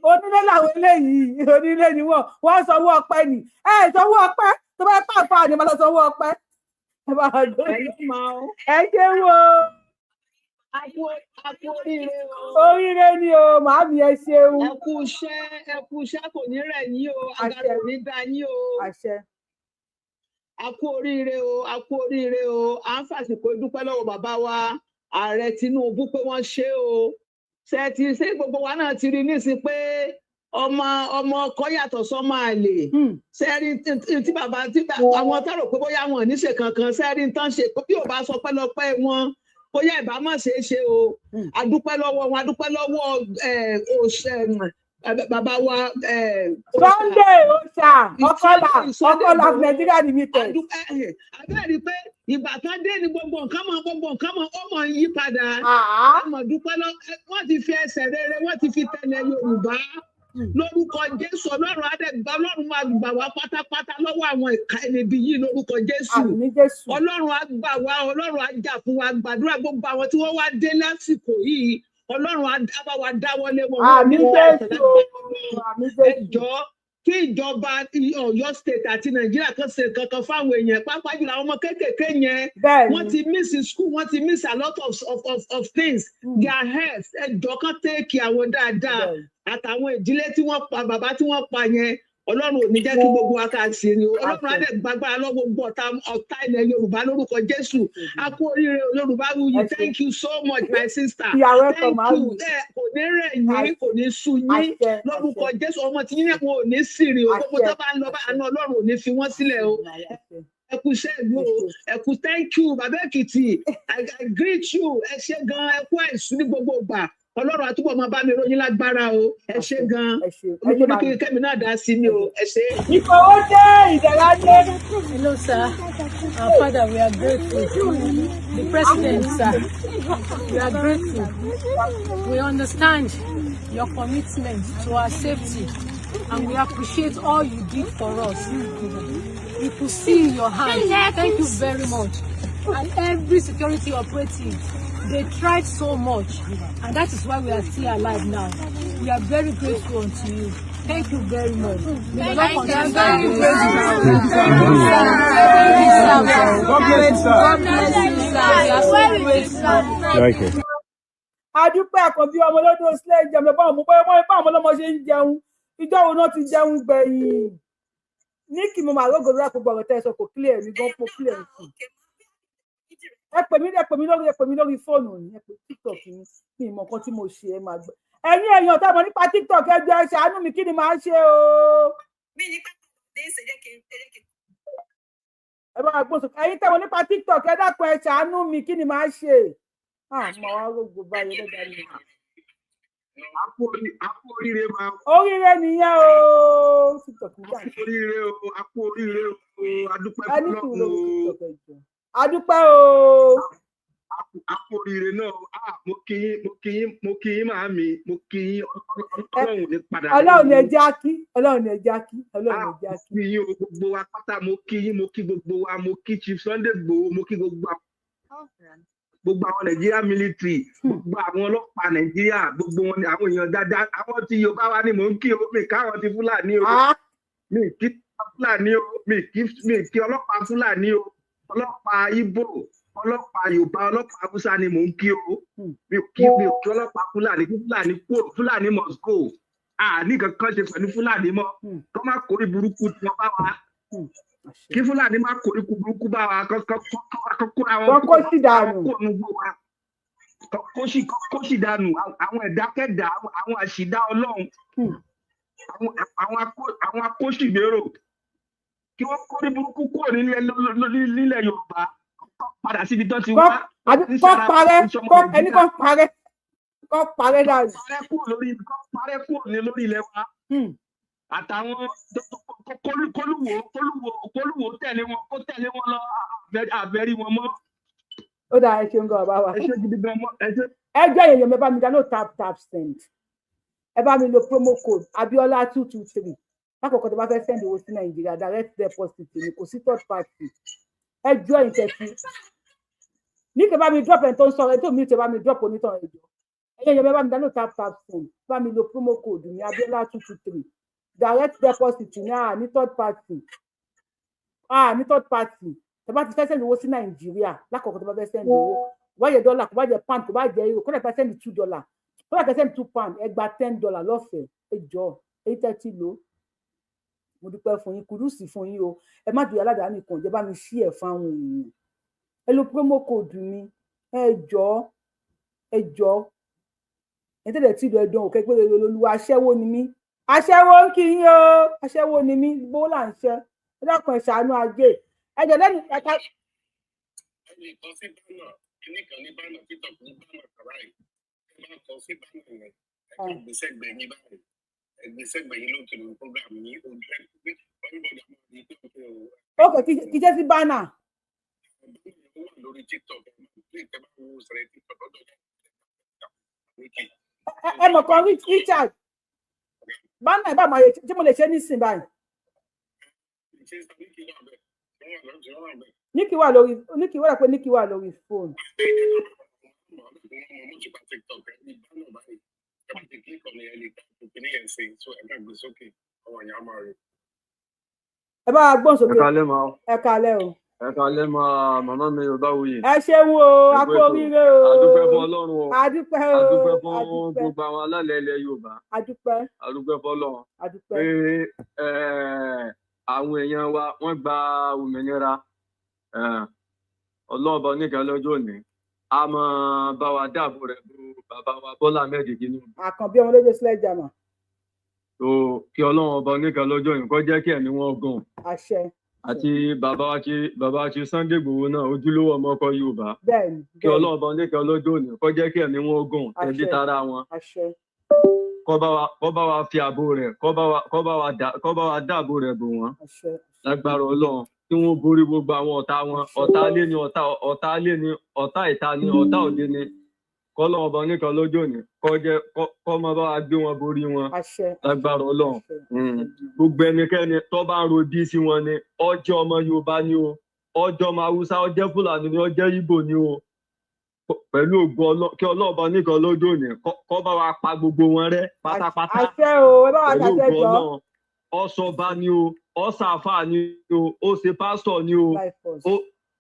Onílé làwọn eléyìí, onílé ni wọn, wọn sanwó ọpẹ́ ni. Ẹ sanwó ọpẹ́ tó bá pàfà ni mo lọ sanwó ọpẹ́. Ẹ bá wọn gbé. Ẹ ṣé wo. A kú oríire o. Oríire ni o, màámi, ẹ ṣeun. Ẹ kú iṣẹ́, ẹ kú iṣẹ́, kò ní rẹ̀ yín o, agara ò ní dá yín o. Àṣẹ. A kú oríire o, a kú oríire o. À ń fàsìkò dúpẹ́ lọ́wọ́ bàbá wa ààrẹ Tinubu pé wọ́n ṣe o. Ṣe ti ṣé gbogbo wa náà ti rí nísìn pé ọmọ ọmọ ọkọ yàtọ̀ sọ́mọ àlè. Ṣe rí tí bàbá tí àwọn tá rò pé bóyá wọn ò ní ṣe kankan, ṣe rí tán ṣe, bí ò bá sọ pẹ́lọpẹ́ wọn, bóyá ìbá má ṣe é ṣe o. A dúpẹ́ lọ́wọ́ wọn, a dúpẹ́ lọ́wọ́ bàbá wa. Sunday Oṣà Ọkọlà Ọkọlà of Nigeria Limited. Abẹ́rẹ́ pé ìgbà kan dé ni gbogbo nǹkan mọ ó mọ̀ ń yí padà. A mọ̀ dúpẹ́ lọ, wọ́n ti fi ẹsẹ̀ rere, wọ́n ti fi tẹ̀lé Yorùbá lórúkọ Jésù. Ọlọ́run adẹ́gbà, Ọlọ́run máa gbà wá pátápátá lọ́wọ́ àwọn ìka ẹni bí yìí lórúkọ Jésù. Ọlọ́run á gbà wá, Ọlọ́run á jà fún wa. Gbàdúrà gbogbo àwọn tí wọ́n wá dé lásìkò yìí, Ọlọ́run á bá wa dáwọ́lé wọn. Àmín Jésù, àmín Jésù. Ẹ jọ̀ọ́, kí ìjọba Ọ̀yọ́ State àti Nàìjíríà kan ṣe kankan fáwọn èèyàn, pàápàá jùlọ àwọn ọmọ kéékèèké yẹn. Wọ́n ti miss school, wọ́n ti miss a lot of things, their health. Ẹ jọ̀ọ́, kan take care àwọn dáadáa àtàwọn ìdílé tí wọ́n pa, bàbá tí wọ́n pa yẹn. Ọlọ́run ò ní jẹ́ kí gbogbo wa ká sí ni o. Ọlọ́run á dẹ̀ gbàgbára lọ́wọ́ gbogbo ọ̀tá ọ̀tá ilẹ̀ Yorùbá lórúkọ Jésù. A kú oríire o, Yorùbá Wuyì. Thank you so much, my sister. You are welcome. Thank you. Ẹ kò ní rẹ̀ yín, kò ní sú yín lórúkọ Jésù. Ọmọ tí yín wọn ò ní sì rìn o. Gbogbo tó bá ń lọ bá àánú Ọlọ́run ò ní fi wọ́n sílẹ̀ o. Ẹ kú iṣẹ́ ìlú o, ẹ kú. Thank you, Bàbá Èkìtì. I greet you. Ẹ ṣé gan, ẹ kú àìsùn ní gbogbo ìgbà. Ọlọ́run àtúbọ̀ máa bá mi ròyìn lágbára o. Ẹ ṣé gan. Mo ní kí kẹ́mi náà dá sí ni o. Ẹ ṣé. Ìfowó dé, ìdẹ̀ra dé. Hello, sir. Our father, we are grateful. The president, sir, we are grateful. We understand your commitment to our safety and we appreciate all you did for us. We could see your hand. Thank you very much. And every security operative, they tried so much, and that is why we are still alive now. We are very grateful unto you. Thank you very much. May the Lord continue to bless you. God bless you, sir. God bless you, sir. We are so grateful. Thank you. Adúpẹ́. Àkànbí ọmọ lọ́dún sílẹ̀ jẹun báwọn mú báwọn báwọn ọlọ́mọ ṣe ń jẹun. Ìjọ wo náà ti jẹun gbẹ̀yìn ní kí mo máa rógò lórí àpògbọ̀ ọ̀rọ̀ tẹ́ ẹ sọ kò clear mi gan, po clear sí. Ẹ pè mí, ẹ pè mí lórí, ẹ pè mí lórí fóònù yìí. Ẹ pè TikTok yìí, mi ìmọ̀ nǹkan tí mo ṣe. Ẹ máa gbọ́. Ẹ̀yin èèyàn tá a mọ̀ nípa TikTok, ẹ jọ̀ọ́, ẹ ṣàánú mi. Kí ni màá ṣe o? Mi ní pẹ́ dé ṣe jẹ́ kí n ẹ jẹ́ kí n Ẹ bá wa gbóhùn sókè. Ẹ̀yin tá a mọ̀ nípa TikTok, ẹ dákun, ẹ ṣàánú mi. Kí ni màá ṣe? Ah, màá wá rógò báyìí lọ́dà mi. A kú oríire máa. Oríire nìyẹn o, TikTok mi A kú oríire o, a kú oríire o, a dúpẹ́ ẹ ní sùúrù fọ́lọ́run lórí o. TikTok, ẹ jọ̀ọ́. Adúpẹ́ o. A kú oríire náà o. Ah, mo kí yín, mo kí yín, mo kí yín màámi, mo kí yín. Ọlọ́run ò ní padà Ọlọ́run ní lẹ́yìn yín. ẹjẹ́ á kí, Ọlọ́run ní ẹjẹ́ á kí, Ọlọ́run ní Ah, ẹjẹ́ á mo kí. kí yín o, gbogbo wa pátá mo kí yín, mo kí gbogbo wa, mo kí Chief Sunday Igboho, mo kí gbogbo àwọn Nàìjíríà military, gbogbo àwọn ọlọ́pàá Nàìjíríà, gbogbo wọn ni àwọn èèyàn dáadáa. Àwọn tí Yorùbá wa ni mò ń kí o, mi káwọn ti Fúlàní o, mi kí Fúlàní o, mi kí ọlọ́pàá Fúlàní o. Ọlọ́pàá Ìgbò, ọlọ́pàá Yorùbá, ọlọ́pàá Haúsá ni mò ń kí o. Mi ò kí ọlọ́pàá Fúlàní. Kí Fúlàní kúrò, Fúlàní must go. Àní kankan ṣe pẹ̀lú Fúlàní mọ́. Kọ́ má kórí burúkú tí wọ́n bá wa, kí Fúlàní má kórí burúkú bá wa, kọ́ kóra wọn Kọ́ kó sì dànù. Kó nu gbó wa, kó sì dànù. Àwọn ẹ̀dákẹ́dà, àwọn àṣìdá Ọlọ́run, àwọn akóṣìbérò, kí wọ́n kórí burúkú kúrò nílẹ̀ Yorùbá, kọ́ padà síbi tó ti wá. Àbí kọ́ parẹ́, kọ́ ẹni kọ́ parẹ́, kọ́ parẹ́ dànù. Kọ́ parẹ́ kúrò ní lórí ilẹ̀ wa. Àtàwọn kólúwò tẹ̀lé wọn, kó tẹ̀lé wọn lọ, àbẹ̀rí wọn mọ́. Ó dáa, ẹ ṣeun gan, bàbá wa. Ẹ ṣe gidi gan mọ́, ẹ ṣe. Ẹ jẹ́ èèyàn mi, ẹ bá mi download Tap Tap Send. Ẹ bá mi lo promo code Abiola 223 lákòókò tó bá fẹ́ send owó sí Nàìjíríà. Direct deposit ni, kò sí third party. Ẹ jọ ẹ̀yin tẹ̀sí ní kí ẹ bá mi drop ẹni tó ń sọ̀rọ̀, ẹni tó mi tẹ bá mi drop onítàn. Ẹ jọ, ẹ̀yin èèyàn mi, ẹ bá mi download Tap Tap Send, bá mi lo promo code ní Abiola 223. Direct deposit ní, à ní third party, à ní third party. Tẹ́ bá ti fẹ́ send owó sí Nàìjíríà, lákòókò tó bá fẹ́ send owó, kò bá jẹ́ dọ́là, kò bá jẹ́ pound, kò bá jẹ́ euro, kó dẹ̀ fẹ́ send $2, kó dẹ̀ fẹ́ send £2, ẹ gba $10 lọ́fẹ̀ẹ́. Ẹ jọ, èyí tẹ́ ti lò ó, mo dúpẹ́ fún yín, kudos fún yín o. Ẹ má dùn aládàá nìkan jẹ́, bá mi ṣí ẹ̀ fáwọn èèyàn. Ẹ lo promo code mi, ẹ jọ, ẹ jọ. Ẹ tẹ̀lé tí ìlú ẹ̀dùn òkè pé olúwa. Aṣẹ́wó ni mí, aṣẹ́wó ń kí yín o, aṣẹ́wó ni mí. Gbówó là ń ṣẹ́. Ẹ dákun, ẹ ṣàánú ajé, ẹ jẹ́ lẹ́nu ẹ̀ka. Ẹnì kan sí banner kíní kan ní banner TikTok, ní banner kàrá yìí. Ẹ bá kọ sí banner yẹn, ẹ kàn gbé sẹ́gbẹ̀ẹ́ yín báyìí, ẹ gbé sẹ́gbẹ̀ẹ́ yín lókè lórí program yín, ojú ẹ pé everybody á máa rí pé òkè o. Ok, kì í ṣe sí banner. Banner yẹn ó wà lórí TikTok. Ẹ máa click, ẹ bá wo sẹ̀rẹ̀ TikTok lọ́dọ̀ yẹn. Ẹ mọ̀ kan Richard, banner ẹ bá máa yẹ tí mo lè ṣe nísìn báyìí. Ṣé Níkì wà bẹ́ẹ̀? Ṣé wọ́n wà lọ́dọ̀? Ṣé wọ́n wà bẹ́ẹ̀? Níkì wà lórí, Níkì wà pé Níkì wà lórí fóònù. Wọ́n mọ̀ nípa TikTok ẹ ní banner báyìí. Ẹ bá ti click on ẹ lè type kíní yẹn sí, so ẹ bá gbé sókè, àwọn èèyàn á máa rí. Ẹ bá wa gbóhùn sókè. Ẹ káalẹ́ ma. Ẹ káalẹ́ o. Ẹ kalẹ́ máa màmá mi Yorùbáwùyí. Ẹ ṣeun o, a Ẹ kú kú ètò. oríire o. A dúpẹ́ fún Ọlọ́run o. A dúpẹ́ o. A dúpẹ́ fún A dúpẹ́. gbogbo àwọn alálẹ̀ ilẹ̀ Yorùbá. A dúpẹ́. A dúpẹ́ fọ́lọ́run A dúpẹ́. pé àwọn èèyàn wa wọ́n gba òmìnira. Ọlọ́run ọba oníkan lọ́jọ́ òní a máa bá wa dáàbò rẹ̀ bo bàbá wa Bọ́lá Ahmed Tinubu. Àkànbí ọmọ lójú sílẹ̀ jàmà. Tó kí Ọlọ́run ọba oníkan lọ́jọ́ òní kó jẹ́ kí ẹ̀mí wọn gùn. Àṣẹ. Àti bàbá wa ti Sunday Igboho náà, ojúlówó ọmọ ọkọ Yorùbá. Bẹ́ẹ̀ni. Kí Ọlọ́run ọba oníkan lọ́jọ́ òní kó jẹ́ kí ẹ̀mí wọn gùn, tẹbí tará wọn. Àṣẹ. Kó bá wa fi ààbò rẹ̀, kó bá wa dáàbò rẹ̀ bò wọ́n. Àṣẹ. Lágbára Ọlọ́run, kí wọ́n borí gbogbo àwọn ọ̀tá wọn, ọ̀tá ilé ni, ọ̀tá ilé ni, ọ̀tá ìta ni, ọ̀tá òde ni. Kọ́lọ́run ọba oníkan lọ́jọ́ òní kó jẹ́ kó máa bá wa gbé wọn borí wọn. Àṣẹ. Lágbára Ọlọ́run. Gbogbo ẹnikẹ́ni tó bá ń ro bí sí wọn ni, ọjọ́ ọmọ Yorùbá ni o, ọjọ́ ọmọ Haúsá, ọjẹ́ Fúlàní ni, ọjẹ́ Ìgbò ni o, pẹ̀lú ògo Ọlọ́run, kí Ọlọ́run ọba oníkan lọ́jọ́ òní kó bá wa pa gbogbo wọn rẹ́ pátápátá. Àṣẹ o, ẹ bá wa Pẹ̀lú ṣàṣẹ ògo jọ. Ọlọ́run, ọsọba ni o, ọsàfà ni o, ó ṣe pásítọ̀ ni o,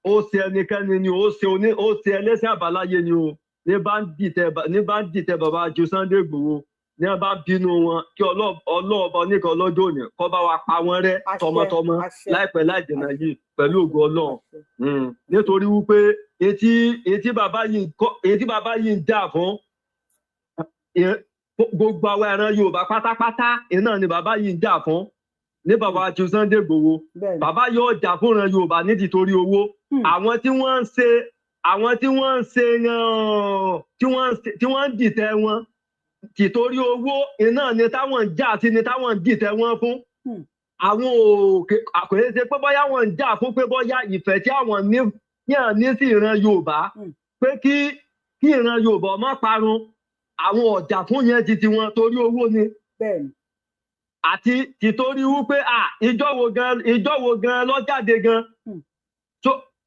ó ṣe ẹnikẹ́ni ni o, ó ṣe oní, ó ṣe ẹlẹ́sìn àbáláyé ni o, ní bá ń dìtẹ̀ bàbá ju Sunday Igboho, ní bá ń bínú wọn, kí Ọlọ́run ọba oníkan lọ́jọ́ òní kó bá wa pa wọ́n rẹ́ tọmọtọmọ láìpẹ́ láì jìnnà yìí pẹ̀lú ògo Ọlọ́run. Nítorí wípé etí bàbá yìí ń jà fún gbogbo àwọn ẹran Yorùbá pátápátá, iná ni bàbá yìí ń jà fún ní bàbá ju Sunday Igboho. Bàbá yóò jà fúnra Yorùbá ní tìtorí owó. Àwọn tí wọ́n ń ṣe, àwọn tí wọ́n ń ṣe tí wọ́n ń dìtẹ̀ wọn tìtorí owó, iná ni táwọn ń jà sí, ni táwọn ń dìtẹ̀ wọn fún. Àwọn òkè àkòyè ṣe pé bóyá wọ́n ń jà fún pé bóyá ìfẹ́ tí àwọn ní sí ìran Yorùbá, pé kí ìran Yorùbá má parun, àwọn ọ̀jà fún yẹn ti tiwọn torí owó ni. Àti tìtorí wípé ìjọ wo gan ló jáde gan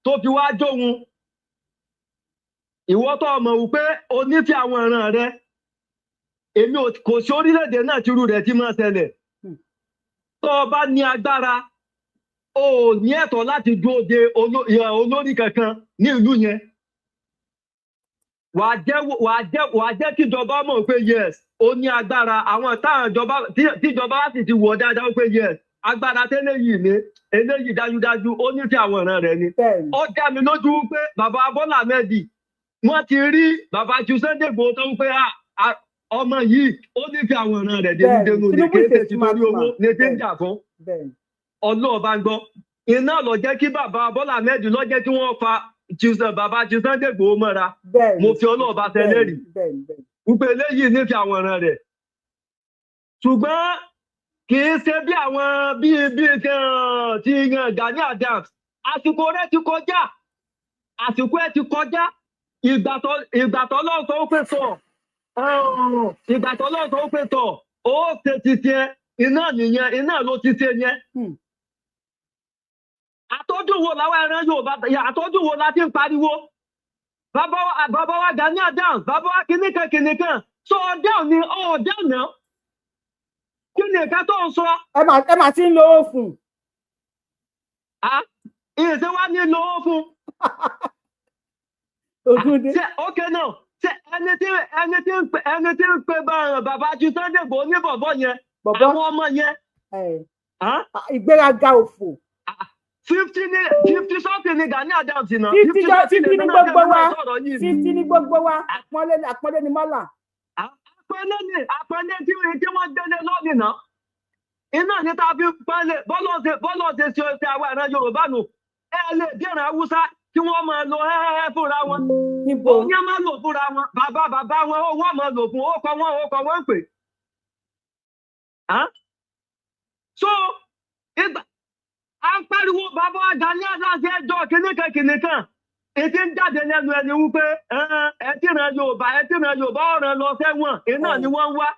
tó fi wá jóhun. Ìwọ tó mọ̀ wípé o nífẹ̀ẹ́ àwọn ìran rẹ, èmi kò sí orílẹ̀-èdè náà tírú rẹ̀ ti máa ṣẹlẹ̀. Tó o bá ní agbára, o ò ní ẹ̀tọ́ láti dúró de olórí kankan ní ìlú yẹn. Wàá jẹ́ kíjọba mọ̀ pé yes, ó ní agbára. Àwọn táwọn ìjọba tíjọba sì ti wọ̀ dáadáa pé yes, agbára tẹ́lẹ̀ yìí ni eléyìí dájúdájú ó ní sí àwọn ìran rẹ̀ ni. Ó dá mi lójú pé bàbá Bọ́lá Ahmed wọ́n ti rí bàbá ju Sunday Igboho tó ń pé ọmọ yìí ó ní sí àwọn ìran rẹ̀ dénúdénú ní kéde tí torí owó ní tí ń jà fún. Ọlọ́ọ̀ bá ń gbọ́. Iná ló jẹ́ kí bàbá Bọ́lá Ahmed ló jẹ́ kí wọ́n fa bàbá ju Sunday Igboho mọ́ra. Mo fi Ọlọ́ọ̀ bá tẹ́lẹ̀ rí wípé eléyìí nífẹ̀ẹ́ àwọn ìran rẹ̀, ṣùgbọ́n kì í ṣe bí àwọn bíi ti Gani Adams. Àsìkò rẹ̀ ti kọjá, àsìkò ẹ̀ ti kọjá. Ìgbà tó lọ́ọ̀ tó pè tọ̀, ìgbà tó lọ́ọ̀ tó pè tọ̀, ó ṣe ti tiẹ̀, iná nìyẹn, iná ló ti ṣe yẹn. Àtọ́jú wo làwọn ẹran Yorùbá, àtọ́jú wo la ti ń pariwo? Bàbá wa Gani Adams, bàbá wa kìnìkan kìnìkan, sọ ọdẹ ni ọdẹ náà. Kí ni nǹkan tó ń sọ? Ẹ máa ti ń lo owó fún. Ìṣe wa ní lo owó fún. Ṣé ókè náà, ṣé ẹni tí ń pe bàbá ju Sunday Igboho ní bọ̀bọ̀ yẹn, àwọn ọmọ yẹn. Ìgbéraga òfò. 50 something ni Gani Adams náà. 50 ní gbogbo wa, 50 ní gbogbo wa, àpọ́nlé ni mọ́là. Àpọ́nlé tí wọ́n gbélé lónìí náà. Iná ní tá a fi pọ́nlé bọ́lọ̀ ṣe ṣe àwọn ìran Yorùbá nù. Ẹ lè dìran Haúsá tí wọ́n máa lo ẹ́ẹ́ fúnra wọn. Ó ní máa lò fúnra wọn. Bàbá wọn ó wọ́n máa lò fún ó kọ wọ́n ń pè. So ìgbà a ń pariwo bàbá Gani Adams ẹjọ́ kìnìkan kìnìkan, ètí ń jáde lẹ́nu ẹni wípé ẹ tí ìran Yorùbá, ẹ tí ìran Yorùbá ọ̀ràn lọ sẹ́wọ̀n, iná ni wọ́n ń wá.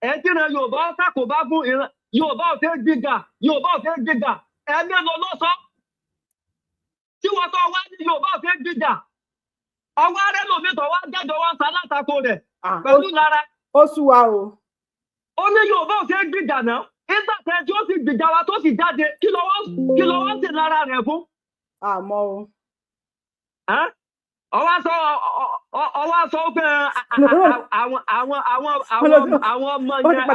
Ẹ tí ìran Yorùbá ṣàkóbá fún ìran Yorùbá ò fẹ́ gbígbà, Yorùbá ò fẹ́ gbígbà, ẹ̀mí lọ ló sọ. Tí wọ́n tọ́ wá ní Yorùbá ò fẹ́ gbígbà, ọwọ́ arẹ́ lòmí tọ́ wá jẹ́jọ́ wá ń sa látakò rẹ̀ pẹ̀lú lára. Ó sú wa o. Ó ní Yorùbá ò fẹ́ gbígbà náà. Nígbà tẹ́ tí ó sì gbìjà wa tó sì jáde, kí ló wá ń ṣe lára rẹ̀ fún? Àmọ́ o. Ọwọ́ sọ pé àwọn ọmọ yẹn,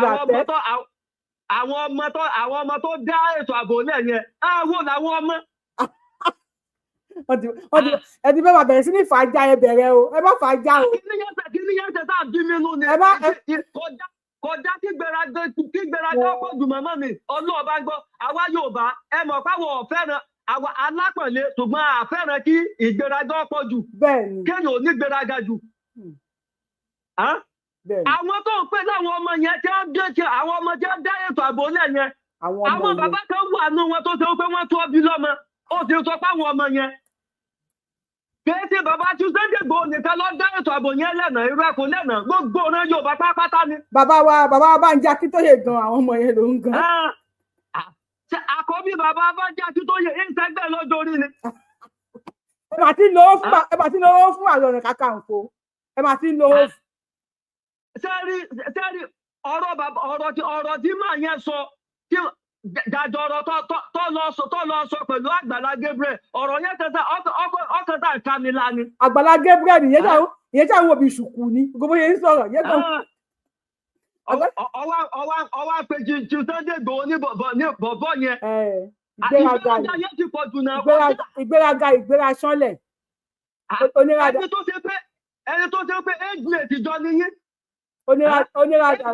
àwọn ọmọ tó dá ètò ààbò lẹ̀ yẹn, àwọn làwọn ọmọ. Ẹ ti fẹ́ máa bẹ̀rẹ̀ sí ní fàájà, ẹ bẹ̀rẹ̀ o, ẹ má fàájà o. Kí ni yẹn ṣe tá a bí mi nú ni? Kọjá kí gbéraga pọ̀ jù, màmá mi. Ọlọ́ọ̀ bá gbọ́, àwa Yorùbá, ẹ mọ̀ páwọ̀ ọ̀fẹ́ràn àwa alápọ̀nlé, ṣùgbọ́n a fẹ́ràn kí ìgbéraga pọ̀ jù. Kéèyàn ò ní gbéraga jù. Àwọn tó ń pè láwọn ọmọ yẹn tí wọ́n dé ṣe àwọn ọmọ tí wọ́n dá ètò ààbò lẹ̀ yẹn, àwọn bàbá kan wà nù wọn tó ṣe pé wọ́n tó bí lọ́mọ, ó ti sọ pé àwọn ọmọ yẹn kìí ṣe bàbá tí Sunday Igboho nìkan ló dá ètò ààbò yẹn lẹ́nà. Irú ẹ̀kọ́ lẹ́nà, gbogbo ọ̀ràn Yorùbá pátápátá ni. Bàbá wa Bánjí Akíntóyè gan, àwọn ọmọ yẹn ló ń gan. Àkọ́bí bàbá Bánjí Akíntóyè ń sẹ́gbẹ́ lọ́jọ́ orí ni. Ẹ máa ti lówó fún Ààrẹ Ọ̀nà Kakanfò, ẹ máa ti lówó. Sẹ́rí ọ̀rọ̀ bàbá, ọ̀rọ̀ tí màá yẹn sọ tí dàjọ, ọ̀rọ̀ tó lọ sọ pẹ̀lú Àgbàlá Gabriel, ọ̀rọ̀ yẹn kẹta ọkẹta ìkamilá ni. Àgbàlá Gabriel ìyẹn tí àwọn òbí ṣùkú ni gbogbo yẹn ń sọ̀rọ̀ yẹn kan. Ọwọ́ àpèjì ju Sunday Igboho ní bọ̀bọ̀ yẹn. Ìgbéraga Ìgbéraga yẹn ti pọ̀ jù náà. Ìgbéraga, ìgbéra sánlẹ̀. Ẹni tó ṣe pé age mate jọ ni yín. Oníràdà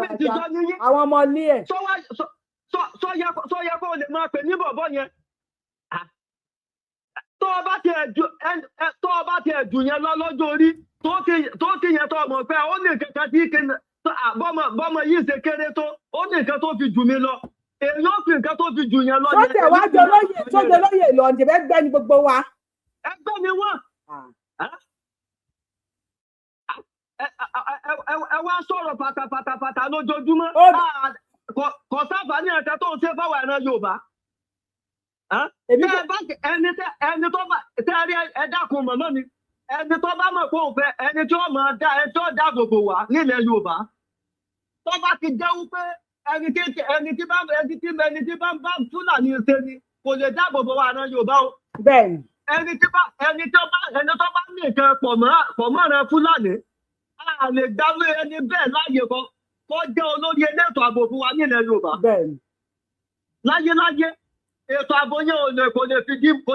àwọn ọmọ ilé ẹ̀. Sọ yẹ kó lè máa pè ní bọ̀bọ̀ yẹn. Tó o bá tiẹ̀ jù yẹn lọ lọ́jọ́ orí, tó ti yẹn tó mọ̀ pé ó ní kankan tí bọ́mọ yìí ṣe kéré tó, ó ní nǹkan tó fi jù mí lọ. Èyí ó fi nǹkan tó fi jù yẹn lọ. Sọ́tẹ̀ wá jọ lóye, sọ́jọ́ lóye lọ, ǹjẹ́ bẹ́ẹ̀ gbẹ́ ni gbogbo wa. Ẹgbẹ́ ni wọ́n. Ẹ wá sọ̀rọ̀ pátápátápátá lójoojúmọ́, kò sábà ní ẹ̀ka tó ń ṣe fáwọn ẹran Yorùbá. Ẹni tó bá tẹ́rí, ẹ dákun mọ̀mọ́ mi, ẹni tó bá mọ̀ pé òun fẹ́ ẹni tí ó máa dá, ẹni tí ó dáàbò bò wá nílẹ̀ Yorùbá, tó bá ti jẹ́ wípé ẹni tí bá ń bá Fúlàní ṣe ni, kò lè dáàbò bò wá ẹran Yorùbá o. Bẹ́ẹ̀ni. Ẹni tó bá ní nǹkan pọ̀ mọ́ ẹran Fúlàní, a lè gbárù ẹni bẹ́ẹ̀ láàyè kan kó jẹ́ olórí elétò ààbò fún wa nílẹ̀ Yorùbá. Láyé láyé, ètò ààbò yẹn ò lè kò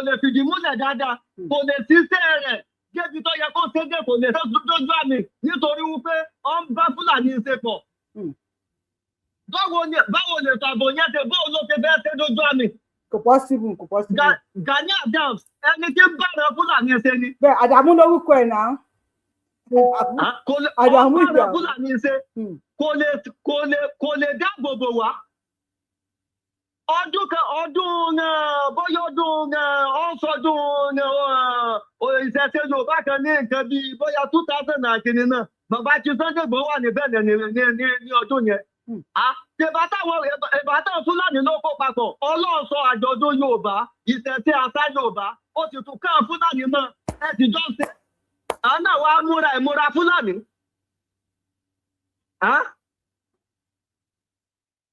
lè fìdí múlẹ̀ dáadáa, kò lè ṣiṣẹ́ rẹ̀ débi tó yẹ kó ṣe dé, kò lè ṣe dójú àmì, nítorí wípé ó ń bá Fúlàní ṣe pọ̀. Báwo lè ètò ààbò yẹn ṣe, báwo ló ṣe fẹ́ ṣe dójú àmì? Kò possible, kò possible. Gani Adams, ẹni tí ń bá ẹran Fúlàní ṣe ni. Bẹ́ẹ̀, Àdàmú lórúkọ ẹ̀ náà. Kò lè Àdàmú ọ̀pá ìgbà. ẹran Fúlàní ṣe, kò lè dáàbò bò wá. Ọdún kan, ọdún bóyá ọdún ọ̀sọ̀dún ìṣẹ̀ṣe Yorùbá kan ní nǹkan bíi bóyá 2019 náà, bàbá tí Sunday Igboho wà ní Benin ní ọdún yẹn. Ìbá táwọn Fúlàní ló kó papọ̀, Ọlọ́run sọ àjọ̀dún Yorùbá, ìṣẹ̀ṣe àṣà Yorùbá, ó sì tún ká Fúlàní mọ́ ẹ sì jọ ṣe. Àwọn náà wàá múra ìmúra Fúlàní.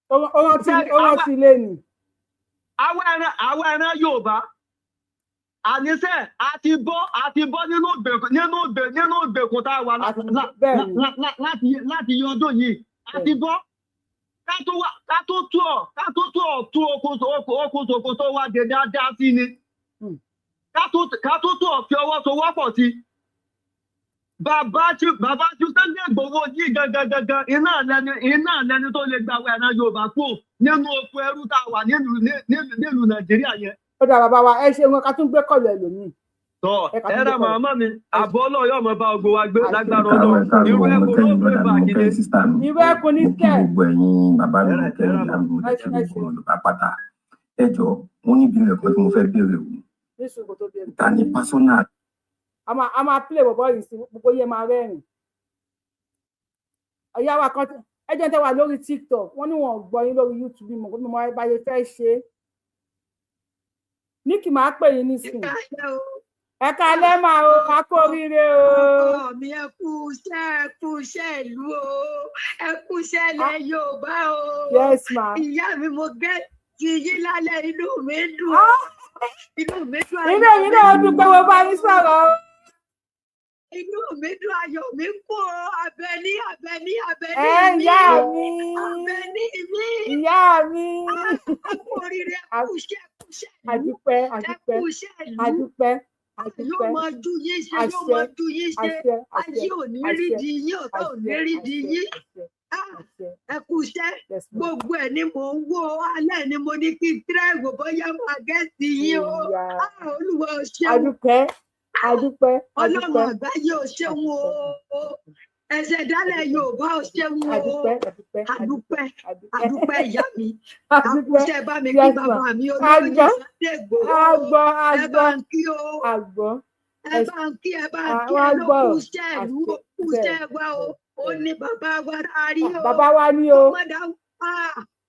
Ó rántí ilé ni. Àwọn ẹran Yorùbá, àníṣe àti bọ́ nínú ìgbèkùn tá a wà láti yọ ọdún yìí, àti bọ́ ká tó tú okùn ṣòkòtò wa dé dáadáa sí ni, ká tó tú ọ fi ọwọ́ sowọ́pọ̀ sí. Bàbá tí Sunday Igboho yìí gangan gangan, iná lẹni tó lè gba àwọn ẹran Yorùbá kúrò nínú oko ẹrú tá a wà nílùú Nàìjíríà yẹn. Ó dà, bàbá wa, ẹ ṣe wọn, ká tún gbé kọlù ẹlòmíì. Tọ ẹ rà, màmá mi, àbọ̀ Ọlọ́run yóò mọ bá ogun wa gbé lágbára Káàárọ̀, Ọlọ́run. káàárọ̀, Irú mo ẹkùn ló kẹ́yìn gbé brother bá mi, mo kìíní. kẹ́yìn sister mi, Irú ẹkùn ní mo kí kẹ́. gbogbo ẹ̀yin bàbá mi, mo kẹ́yìn ìyá mi, mo dẹ̀ kí gbogbo Yorùbá pátá. Ẹ jọ̀ọ́, mo ní ìbéèrè kan tí mo fẹ́ béèrè o. Ní sùúrù tó béèrè. Ta ni personal A máa play bọ̀bọ̀ yìí sí gbogbo yẹn, máa rẹ́rìn. Ọ̀yá wa kan, ẹ jẹ́ ń tẹ́ wà lórí TikTok, wọ́n ní wọn ò gbọ́ yín lórí YouTube. Mọ̀ pé mo máa bá yẹn fẹ́ ṣe é ní kì máa pè yín nísìnyí. Ẹ káalẹ́ máa o, a kú oríire o. Ọkọ mi, ẹ kú iṣẹ́, ẹ kú iṣẹ́ ìlú o, ẹ kú iṣẹ́ ilẹ̀ Yorùbá o. Yes, ma. Ìyá mi, mo gẹ́ ti yín lálẹ́, inú mi dùn. Inú mi dùn, Inú ayọ̀ mi mi náà dùn pé mo bá yín sọ̀rọ̀ o. Inú mi dùn, ayọ̀ mi kún o. Àbẹ̀ní, Àbẹ̀ní, Àbẹ̀ní Ẹ mi. ìyá mi. Àbẹ̀ní mi. Ìyá mi. Ẹ kú oríire, ẹ kú iṣẹ́, ẹ kú iṣẹ́ ìlú. Àdúpẹ́, Ẹ àdúpẹ́, kú iṣẹ́ ìlú. àdúpẹ́, Yóò àdúpẹ́. máa ju yín ṣe, yóò Àṣẹ, máa ju yín ṣe. àṣẹ, àṣẹ, Ayé ò ní rí àṣẹ, di yín, ọ̀tá ò ní àṣẹ, rí di àṣẹ, yín. àṣẹ, Ah, àṣẹ. ẹ kú iṣẹ́. Yes, ma. Gbogbo ẹ̀ ni mò ń wò ó. Alẹ́ ni mo ní kí n tírẹ̀wò bóyá máa gẹ́ẹ̀tì yín o. Ìyá. Ah, Olúwa ò ṣeun. Àdúpẹ́, àdúpẹ́, Ọlọ́run àdúpẹ́, àgbáyé ò ṣeun o. Ẹsẹ̀ dálẹ̀ Yorùbá ò ṣeun o. Àdúpẹ́, àdúpẹ́, Àdúpẹ́, àdúpẹ́, àdúpẹ́ ìyá mi. Àdúpẹ́. Àkúṣe bá mi kí Yes, ma. bàbá mi olóyè Àgbọ́, Sunday Igboho. àgbọ́, Ẹ bá àgbọ́, ń kí o. Àgbọ́. Ẹ bá ń kí, ẹ bá ń kí, Àwọn ẹ ló àgbọ̀. kú iṣẹ́ ìlú, ó kú iṣẹ́ wa o. Ó ní bàbá wa tá a rí o. Bàbá wa ní o.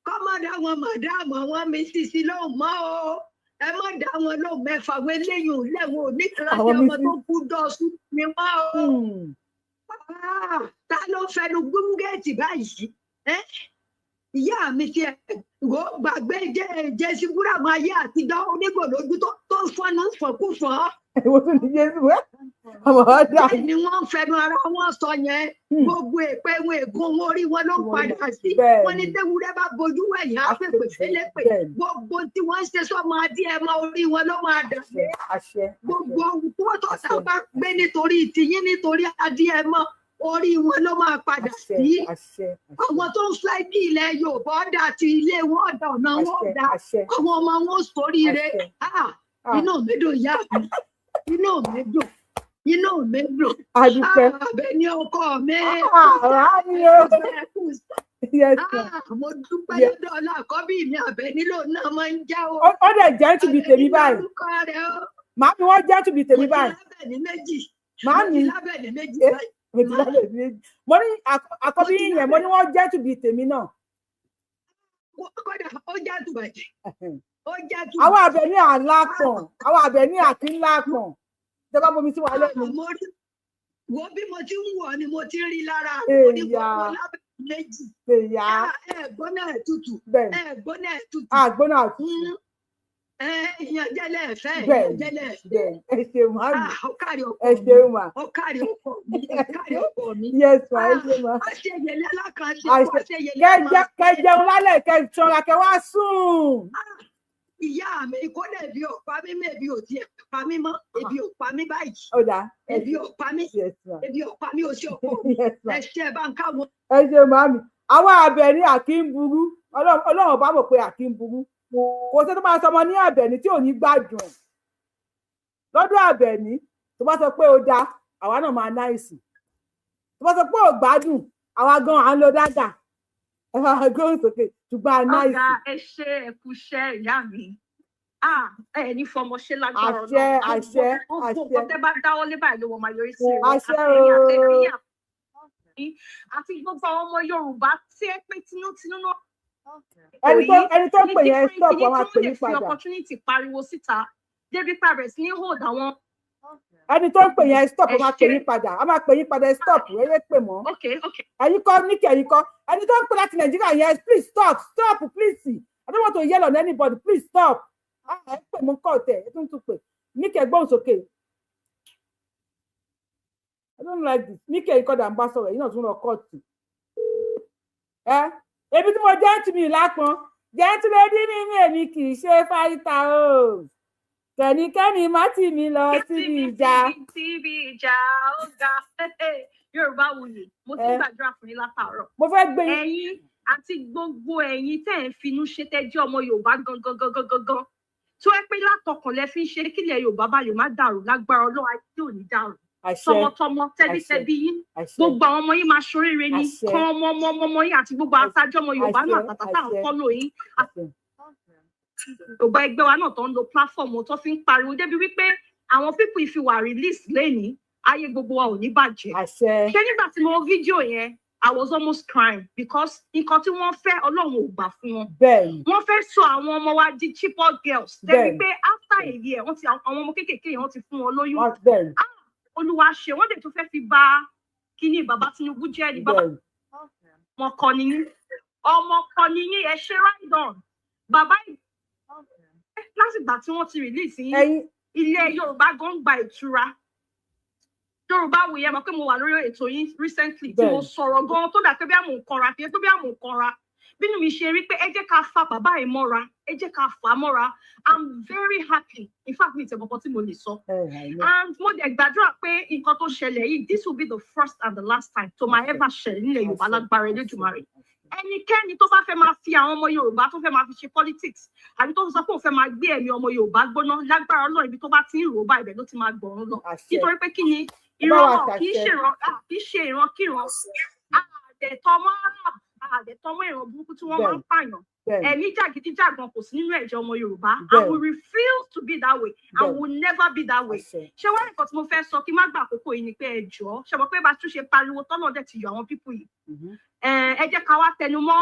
Kọ́mọ́dá wọn màdáàmù àwọn mi sisi lóhùn mọ́ o. Ẹ má dá wọn lóhùn mẹ́fà wọn eléyìí ò lẹ́wọ̀n ò ní kíláàsì Àwọn ọmọ Mrs. tó kú dọ́ọ̀sù ni wọ́n o. Ah, ta ló fẹnu gbúngẹ̀tì báyìí? Ẹ́, ìyá mi ti ẹ̀ wò ó gbàgbé jẹ́ jẹ́sí búràmù ayé àtijọ́ onígbò lójú tó ń fọnú fọkúfọ́. Èwo tún ní Jésù ẹ́? Ọmọ ọ̀dà. Bẹ́ẹ̀ ni wọ́n ń fẹnu ara wọn sọ yẹn. Gbogbo èpè wọn, ègún wọn, orí wọn ló ń padà sí. Wọ́n ní tewúrẹ́ bá bojú wẹ̀yìn á fèpè félépè. Gbogbo tí wọ́n ń ṣe sọ́mọ adé ẹ mọ orí wọn ló máa dà sí. Àṣẹ. Gbogbo ohun tó tọ́ta bá gbé nítorí tiyín, nítorí adé ẹ mọ orí wọn ló máa padà sí. Àṣẹ. Àwọn tó ń fẹ́ kí ilẹ̀ Yorùbá ọ̀dà àti ilé wọn ọ̀dà, ọ̀nà wọn ọ̀dà, Àṣẹ. àwọn ọmọ wọn sóríire. Àṣẹ. Ah, inú mi dùn, ìyá mi, inú mi dùn, inú mi dùn. Àdúpẹ́. Ah, Àbẹ̀ní ọkọ mi. Àwa ni o. Yes, ma. Ah, mo dúpẹ́ Yes. lọ́dọ̀ ọlá àkọ́bí mi Àbẹ̀ní lòun náà máa ń já o. Ó dẹ̀ jẹ́ tùbí tèmi báyìí. Orúkọ rẹ̀ o. Màámi, wọ́n jẹ́ tùbí tèmi Mo ti báyìí. lábẹ̀ní méjì. Màámi. Mo ti lábẹ̀ní méjì báyìí. Mo ti lábẹ̀ ní méjì. Mo ní àkọ́bí yín yẹn, mo ní wọ́n jẹ́ tùbí tèmi náà. Kódà ó já tùbàjẹ́. Ó já tùbàjẹ́. Àwọn Àbẹ̀ní àlápọ̀n, àwọn Àbẹ̀ní àkínlápọ̀n. Ìjọba bomi sí wa lẹ́nu. Mo rí wo bí mo ti ń wọ̀ ni mo ti ń rí lára rẹ̀. Mo ní Èyà. gbogbo lábẹ̀ní méjì. Èyà. Ah, ẹ gbóná ẹ̀ tutù. Bẹ́ẹ̀ni. Ẹ gbóná ẹ̀ tutù. Àgbóná àtútù. Ẹ ìyànjẹ́lẹ̀ ẹ̀fẹ́, Bẹ́ẹ̀ni. ìyànjẹ́lẹ̀ ẹ̀fẹ́. Bẹ́ẹ̀ni. Ẹ ṣeun, màámi. Ah, ó kárí ọkọ Ẹ mi. ṣeun mà. Ó kárí ọkọ mi. Ó kárí ọkọ mi. Yes, ma. Ẹ ṣeun mà. Àṣeyẹlẹ alákànṣe, Àṣẹ. àṣeyẹlẹ Kẹ kẹ jẹun lálẹ́, kẹ ṣanra, kẹ wá sùn. Ìyá mi, kódà ebi ò pa mí mọ́, ebi ò tiẹ̀ pa mí mọ́, ebi ò pa mí báyìí. Ó dáa. Ẹ Ebi ò pa mí, Yes, ma. ebi ò pa mí, o ṣe ọkọ mi. Yes, ma. Ẹ ṣe, ẹ bá ń káwọn. Ẹ ṣe, màámi. Àwọn Àbẹ̀ní àkí ń burú. Ọlọ́run bá mọ̀ pé àkí ń burú. Kò sí tó máa sọmọ ní Àbẹ̀ní tí ò ní gbádùn ẹ̀. Lọ́dọ̀ Àbẹ̀ní, tó bá sọ pé ó dáa, àwa náà máa nice. Tó bá sọ pé ò gbádùn, àwa gan à ń lo dáadáa. Ẹ máa gbóhùn sókè, ṣùgbọ́n a nice. Ọ̀gá, ẹ ṣe, ẹ kú iṣẹ́ ìyá mi. Ah, ẹ ní fọmọ ṣe lágbára Àṣẹ, Ọlọ́run. àṣẹ, Gbogbo àṣẹ. nǹkan tẹ́ bá dáwọ́ lé báyìí ló wọ́n máa yọrí sí rere. Àṣẹ Àtẹ̀yìn o. àtẹ̀yìn àtẹ̀yìn àti gbogbo àwọn ọmọ Yorùbá tí ẹ pé tinútinú náà. Ẹni tó Ní pè yẹn, different stop, kinní wọn máa tí pè wọ́n lè yín fi padà. opportunity pariwo síta débi pàrẹ̀ sí ní hold àwọn. Ẹni tó ń pè yẹn, stop, Ẹ wọn máa pè ṣé. yín padà. A máa pè yín padà, ẹ stop, ẹ yé pè mọ́. Okay. Ẹ̀yin kọ́ ní kí ẹ̀yin kọ́. Ẹni tó ń pè láti Nàìjíríà yẹn, please stop, stop, please. I don't want to yell on anybody, please stop. Ah, ẹ pè mú kọ́ tẹ̀, ẹ tún tún pè. Ní kí ẹ gbóhùn sókè. I don't like this. Ní kí ẹ̀yin kọ́ dà ń bá sọ̀rọ̀, ẹ̀yin náà tún lọ kọ́ọ̀tù. Ẹ ebi tí mo jẹ́ tì mí lápọn, jẹ́ tí lè dín ní mi, èmi kì í ṣe fighter o. Kẹ̀nikẹ́ni má tì mí lọ síbi ìjà. Síbi ìjà, ó ga. Yorùbá wuyì, mo ti ń Ẹ. gbàdúrà fún yín látàárọ̀. Mo fẹ́ gbé yín. Ẹ̀yin àti gbogbo ẹ̀yin tẹ́ ẹ̀ ń finú ṣe, tẹ́ jẹ́ ọmọ Yorùbá gangan gangan gangan tó ẹ pé látọkàn lẹ fi ń ṣe kílẹ̀ Yorùbá bá lè má dàrú, lágbára Ọlọ́run, ayé ò ní dàrú. Àṣẹ. Tọmọtọmọ, tẹbítẹbí yín, Àṣẹ. gbogbo àwọn ọmọ yín máa ṣoríire ní Àṣẹ. kan ọmọ ọmọ ọmọ ọmọ yín àti gbogbo aṣáájú ọmọ Yorùbá náà Àṣẹ. àtàtà tá à ń Àṣẹ. follow yín, Yorùbá ẹgbẹ́ wa náà tó ń lo platform wọn tó fi ń pariwo débi wípé àwọn people ìfi wà release lẹ́ni, ayé gbogbo wa ò ní bàjẹ́. Àṣẹ. Ṣé nígbà tí mo wo fídíò yẹn, I was almost crying because nǹkan tí wọ́n fẹ́, Ọlọ́run ò gbà fún wọn. Wọ́n fẹ́ sọ àwọn ọmọ wa di Chibok girls. Débi pé after a year, wọ́n ti àwọn ọmọ kéékèèké yẹn, wọ́n ti fún wọn lóyún. Olúwa ṣe, wọ́n dẹ̀ tún fẹ́ fi bà kíní bàbá Tinubu jẹ́ ni. Bàbá, ọmọ kọ ni yín, ọmọ kọ ni yín, ẹ ṣe right on. Bàbá, ẹ Látìgbà tí wọ́n ti release yín, ilẹ̀ Yorùbá gan gba ìtura. Yorùbá wù yẹn mọ̀ pé mo wà lórí ètò yín recently tí mo sọ̀rọ̀ gan tó dà pé bí àmọ̀ nǹkanra, kì í pé bí àmọ̀ nǹkanra. Bínú mi ṣe rí pé ẹ jẹ́ ká fa bàbá yìí mọ́ra, ẹ jẹ́ ká fà á mọ́ra. I'm very happy. In fact, mi ìtẹ̀mọ̀kan tí mo lè sọ. And mo dẹ̀ gbàdúrà pé nǹkan tó ṣẹlẹ̀ yìí, this will be the first and the last time tó máa ever ṣẹlẹ̀ nílẹ̀ Yorùbá lágbára Elédùmarè. Ẹnikẹ́ni tó bá fẹ́ máa fi àwọn ọmọ Yorùbá tó fẹ́ máa fi ṣe politics, àbí tó sọ pé òun fẹ́ máa gbé ẹ̀mí ọmọ Yorùbá gbóná, lágbára Ọlọ́run, ibi tó bá ti ń rò ó bá, ibẹ̀ ló ti máa gbọ̀run lọ. Nítorí pé kí ni, ìran náà kì í ṣe ìrankíran, àdẹ̀tọ́mọ́ àdẹ̀tọ́mọ́ ìran burúkú tí wọ́n máa ń pààyàn. Ẹ̀mí jàgídíjàgan kò sí nínú ẹ̀jẹ̀ ọmọ Yorùbá, and we refuse to be that way and we will never be that way. Ṣé wọ́n nǹkan tí mo fẹ́ sọ kí má gbà àkókò yìí ni pé ẹ jọ̀ọ́, ṣe mọ̀ pé bá tún ṣe pariwo tọ́nà dẹ̀ ti yọ àwọn people yìí, ẹ jẹ́ ká wá tẹnu mọ́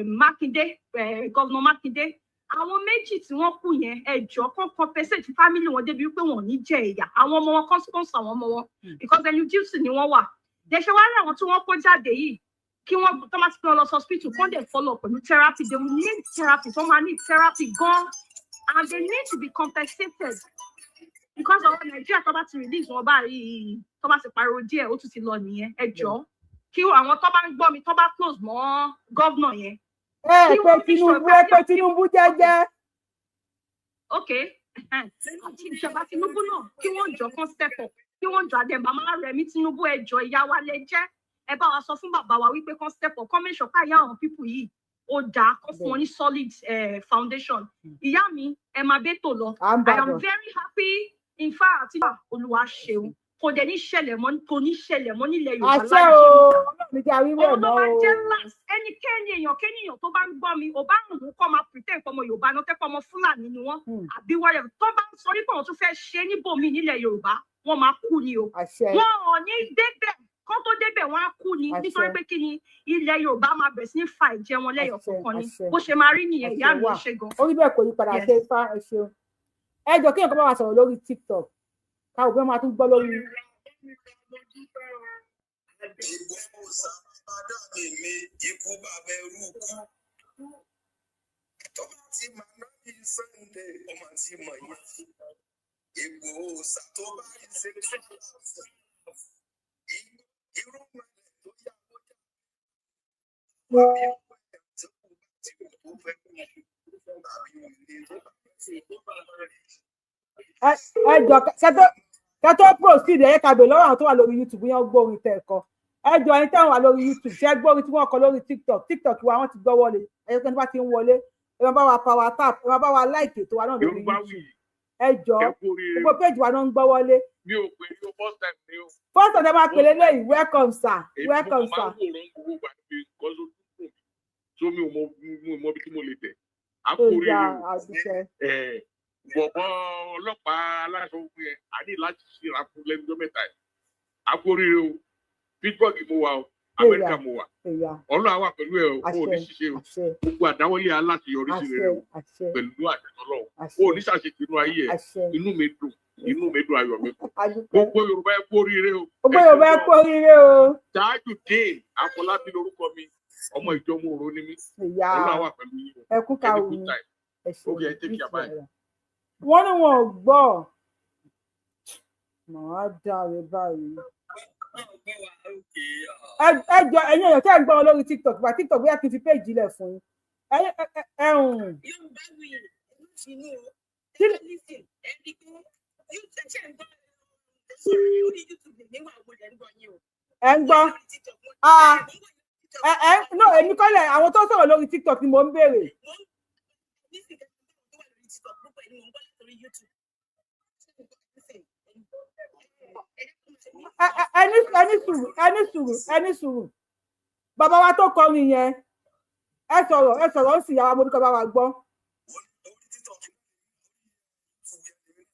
Mákindé, governor Mákindé. Àwọn méjì tí wọ́n kú yẹn, ẹ jọ̀ọ́, kàn compensate family wọn débi wípé wọn ò ní jẹ ìyà. Àwọn ọmọ wọn, kàn sponsor àwọn ọmọ wọn, because ẹnu duty ni wọ́n wà. Dẹ̀ṣẹ̀ wá rí àwọn tí wọ́n kó jáde yìí, kí wọ́n tó máa ti pín wọn lọ hospital, kán dẹ̀ follow pẹ̀lú therapy. They will need therapy. Wọ́n máa need therapy gan, and they need to be compensated, because ọ̀rọ̀ Nàìjíríà, tó bá ti release wọn báyìí, tó bá ti pariwo díẹ̀, ó tún ti lọ nìyẹn. Ẹ jọ̀ọ́, kí àwọn tó bá ń gbọ́ mi, tó bá close mọ́ governor yẹn. Ẹ pé Tinubu, ẹ pé Tinubu jẹ́jẹ́. Ok, àti ìjọba Tinubu náà, kí wọ́n jọ kán step up, kí wọ́n jọ àdé màmá Rẹ̀mí Tinubu. Ẹ jọ̀ọ́, ìyá wa lẹ jẹ́, ẹ bá wa sọ fún bàbá wa wípé kán step up, kán make sure káyà àwọn people yìí ó dáa, kán fún wọn ní solid foundation. Ìyá mi, ẹ máa bẹ́ tò lọ. I am very happy. In fact, Olúwa ṣeun. Kò dẹ̀ ní ṣẹlẹ̀ mọ́, kò ní ṣẹlẹ̀ mọ́ nílẹ̀ Yorùbá. Àṣẹ o, Ọlọ́run ní jẹ́ àwíwẹ̀ Òun ló mọ́ máa o. jẹ́ last. Ẹnikẹ́ni, èèyàn kéèyàn tó bá ń gbọ́ mi, ò bá ń wù kọ́ máa pretend pé ọmọ Yorùbá náà, tẹ́pọ̀ ọmọ Fúlàní ni wọ́n, àbí whatever, tó bá ń sọ nípa òun tún fẹ́ ṣe níbòmí nílẹ̀ Yorùbá, wọ́n máa kú ni o. Àṣẹ. Wọn ò ní débẹ̀. Kán tó débẹ̀, wọ́n á kú ni. Àṣẹ. Nítorí pé kí ni, ilẹ̀ Yorùbá máa bẹ̀rẹ̀ sí ní fa ìjẹ wọn lẹ́yọ̀ kọ̀ọ̀kan ni. Àṣẹ. Bó ṣe máa rí nìyẹn, ìyá Àṣẹ mi. Wà. Ṣe gan. Orí bẹ́ẹ̀, kò yí padà. Yes. Ṣe ifá, ẹ ṣeun. Ẹ jọ, kí nǹkan bá wa sọ̀rọ̀ lórí TikTok, káwọn òbí wọn máa tún gbọ́ lórí. Mi ikú bàbá ẹrú kú tó bá ti máa ná bí Sunday, ó máa ti mọ̀ yẹn. Ìgbòho ṣà tó bá rí ṣe irú mọ̀lẹ́ tó yà wọ́n jà bí tó kù bá ti wù tó fẹ́ kú tàbí wùlé tó bá rí. Ẹ jọ, kẹtó proceed, ẹ yẹ ká bèèrè lọ́wọ́ àwọn tó wà lórí YouTube yẹn, gbọ́ orin tẹ́ ẹ kọ. Ẹ jọ, ẹni táwọn wà lórí YouTube, ṣe gbọ́ orin tí wọ́n kọ lórí TikTok? TikTok wa, wọ́n ti gbọ́ wọlé. Ẹ jẹ́ kí wọ́n bá ti ń wọlé, ẹ máa bá wa power tap, ẹ máa bá wa like ètò wa náà lórí Yorùbá YouTube. wì. Ẹ jọ, Ẹ kú oríire. gbogbo page wa náà ń gbọ́ wọlé. Mi ò pè ní o, first time ni o. First time ẹ máa pèlè lẹ́yìn. Welcome sir. Èmi mo Welcome kàn máa sir. ń wòran gbogbo ìgbà níbi nǹkan tó dùn mí tó, mi ò mọ ibi tí mo lè tẹ̀. A kú Ìyá oríire o. àdùkẹ́. Ẹ bọ̀bọ̀ ọlọ́pàá aláṣọ fún yẹn, a ní láti ṣíra fún lẹ́nu mẹ́ta yìí. A kú oríire o. Pittsburgh mo wà o, Amẹ́ríkà mo wà. Ìyá. Ọlọ́run á wà pẹ̀lú ẹ o, o ò ní Àṣẹ. ṣiṣẹ́ o. Àṣẹ. Gbogbo àdáwọ́lé aláṣeyọrí sí Àṣẹ. rere o. Àṣẹ. Pẹ̀lú àṣẹ Ọlọ́run. Àṣẹ. O ò ní ṣàṣetì inú ayé ẹ. Àṣẹ. Inú mi dùn, inú mi dùn, ayọ̀ mi kún. Àdùkẹ́. Gbogbo Yorùbá, ẹ kú oríire o. Gbogbo Ẹ ṣeun Yorùbá, ẹ gan. kú oríire o. Tajudeen Afọlábí lorúkọ mi, ọmọ ìjọ Mòró ni mí. Ìyá. Ọlọ́run á wà pẹ̀lú yín o. Ẹ kú Ẹ ní kàwé. good time. Ẹ ṣeun. Okay, take care, bye. Wọ́n ní wọn ò gbọ́, màá dáre báyìí. Ẹ jọ, ẹ̀yin èèyàn tẹ́ ẹ̀ ń gbọ́ wọn lórí TikTok bá TikTok, bóyá kí n fi péjì lẹ̀ fún yín. Ẹ̀yin ẹ hùn. Yorùbá wí inú o. Listen, ẹ rí i pé ṣe ń gbọ́ sọ̀rọ̀ yẹn orí YouTube níwà, mo lẹ̀ ń gbọ́ yín o. Ẹ ń gbọ́. Ah, ẹ no, èmi kọ́lẹ̀, àwọn tó sọ̀rọ̀ lórí TikTok ni mò ń béèrè. Nísìnyí tó wà lórí TikTok, gbogbo ẹ̀ ni mò ń gbọ́ látòrí YouTube. Ẹ ní sùúrù, ẹ ní sùúrù, ẹ ní sùúrù. Bàbá wa tó kọrin yẹn, ẹ sọ̀rọ̀, ẹ sọ̀rọ̀, ó sì yàrá mo ní kọ́ bá wa gbọ́.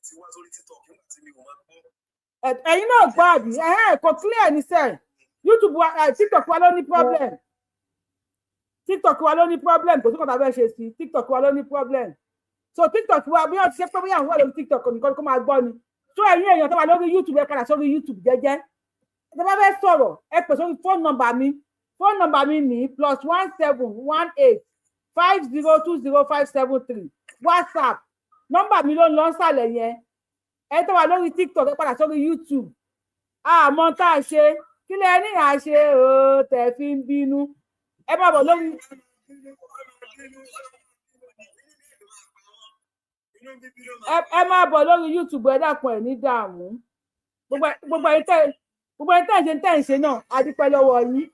Ti wá sórí TikTok nígbà tí mi ò máa gbọ́. Ẹ̀yin náà gbọ́ àbí? Ẹ̀hẹ́n, kò clear ní sẹ́ẹ̀. YouTube wa, TikTok wa ló ní problem. TikTok wa ló ní problem. Kò sí kọ́ta fẹ́ ṣe sí, TikTok wa ló ní problem. So TikTok wa, bí wọ́n ti ṣe pé bóyá àwọn wà lórí TikTok nìkan kó máa gbọ́ ni. So ẹ̀yin èèyàn tó wà lórí YouTube, ẹ padà sórí YouTube jẹ́jẹ́. Ẹ bá fẹ́ sọ̀rọ̀, ẹ pè sórí phone number mi. Phone number mi ní +1 718 502 0573. WhatsApp nọ́mbà mi ló ń lọ sàlẹ̀ yẹn. Ẹ tó wà lórí TikTok, ẹ padà sórí YouTube. Àmọ́ tá a ṣe kí lẹ ní à ṣe o tẹ̀ fi ń bínú. Ẹ má bọ̀ lórí. Ẹ má bọ̀ lórí YouTube, ẹ dákun, ẹ ní dààmú. Gbogbo ẹ̀yin tẹ́ ń ṣe náà, a dúpẹ́ lọ́wọ́ yín.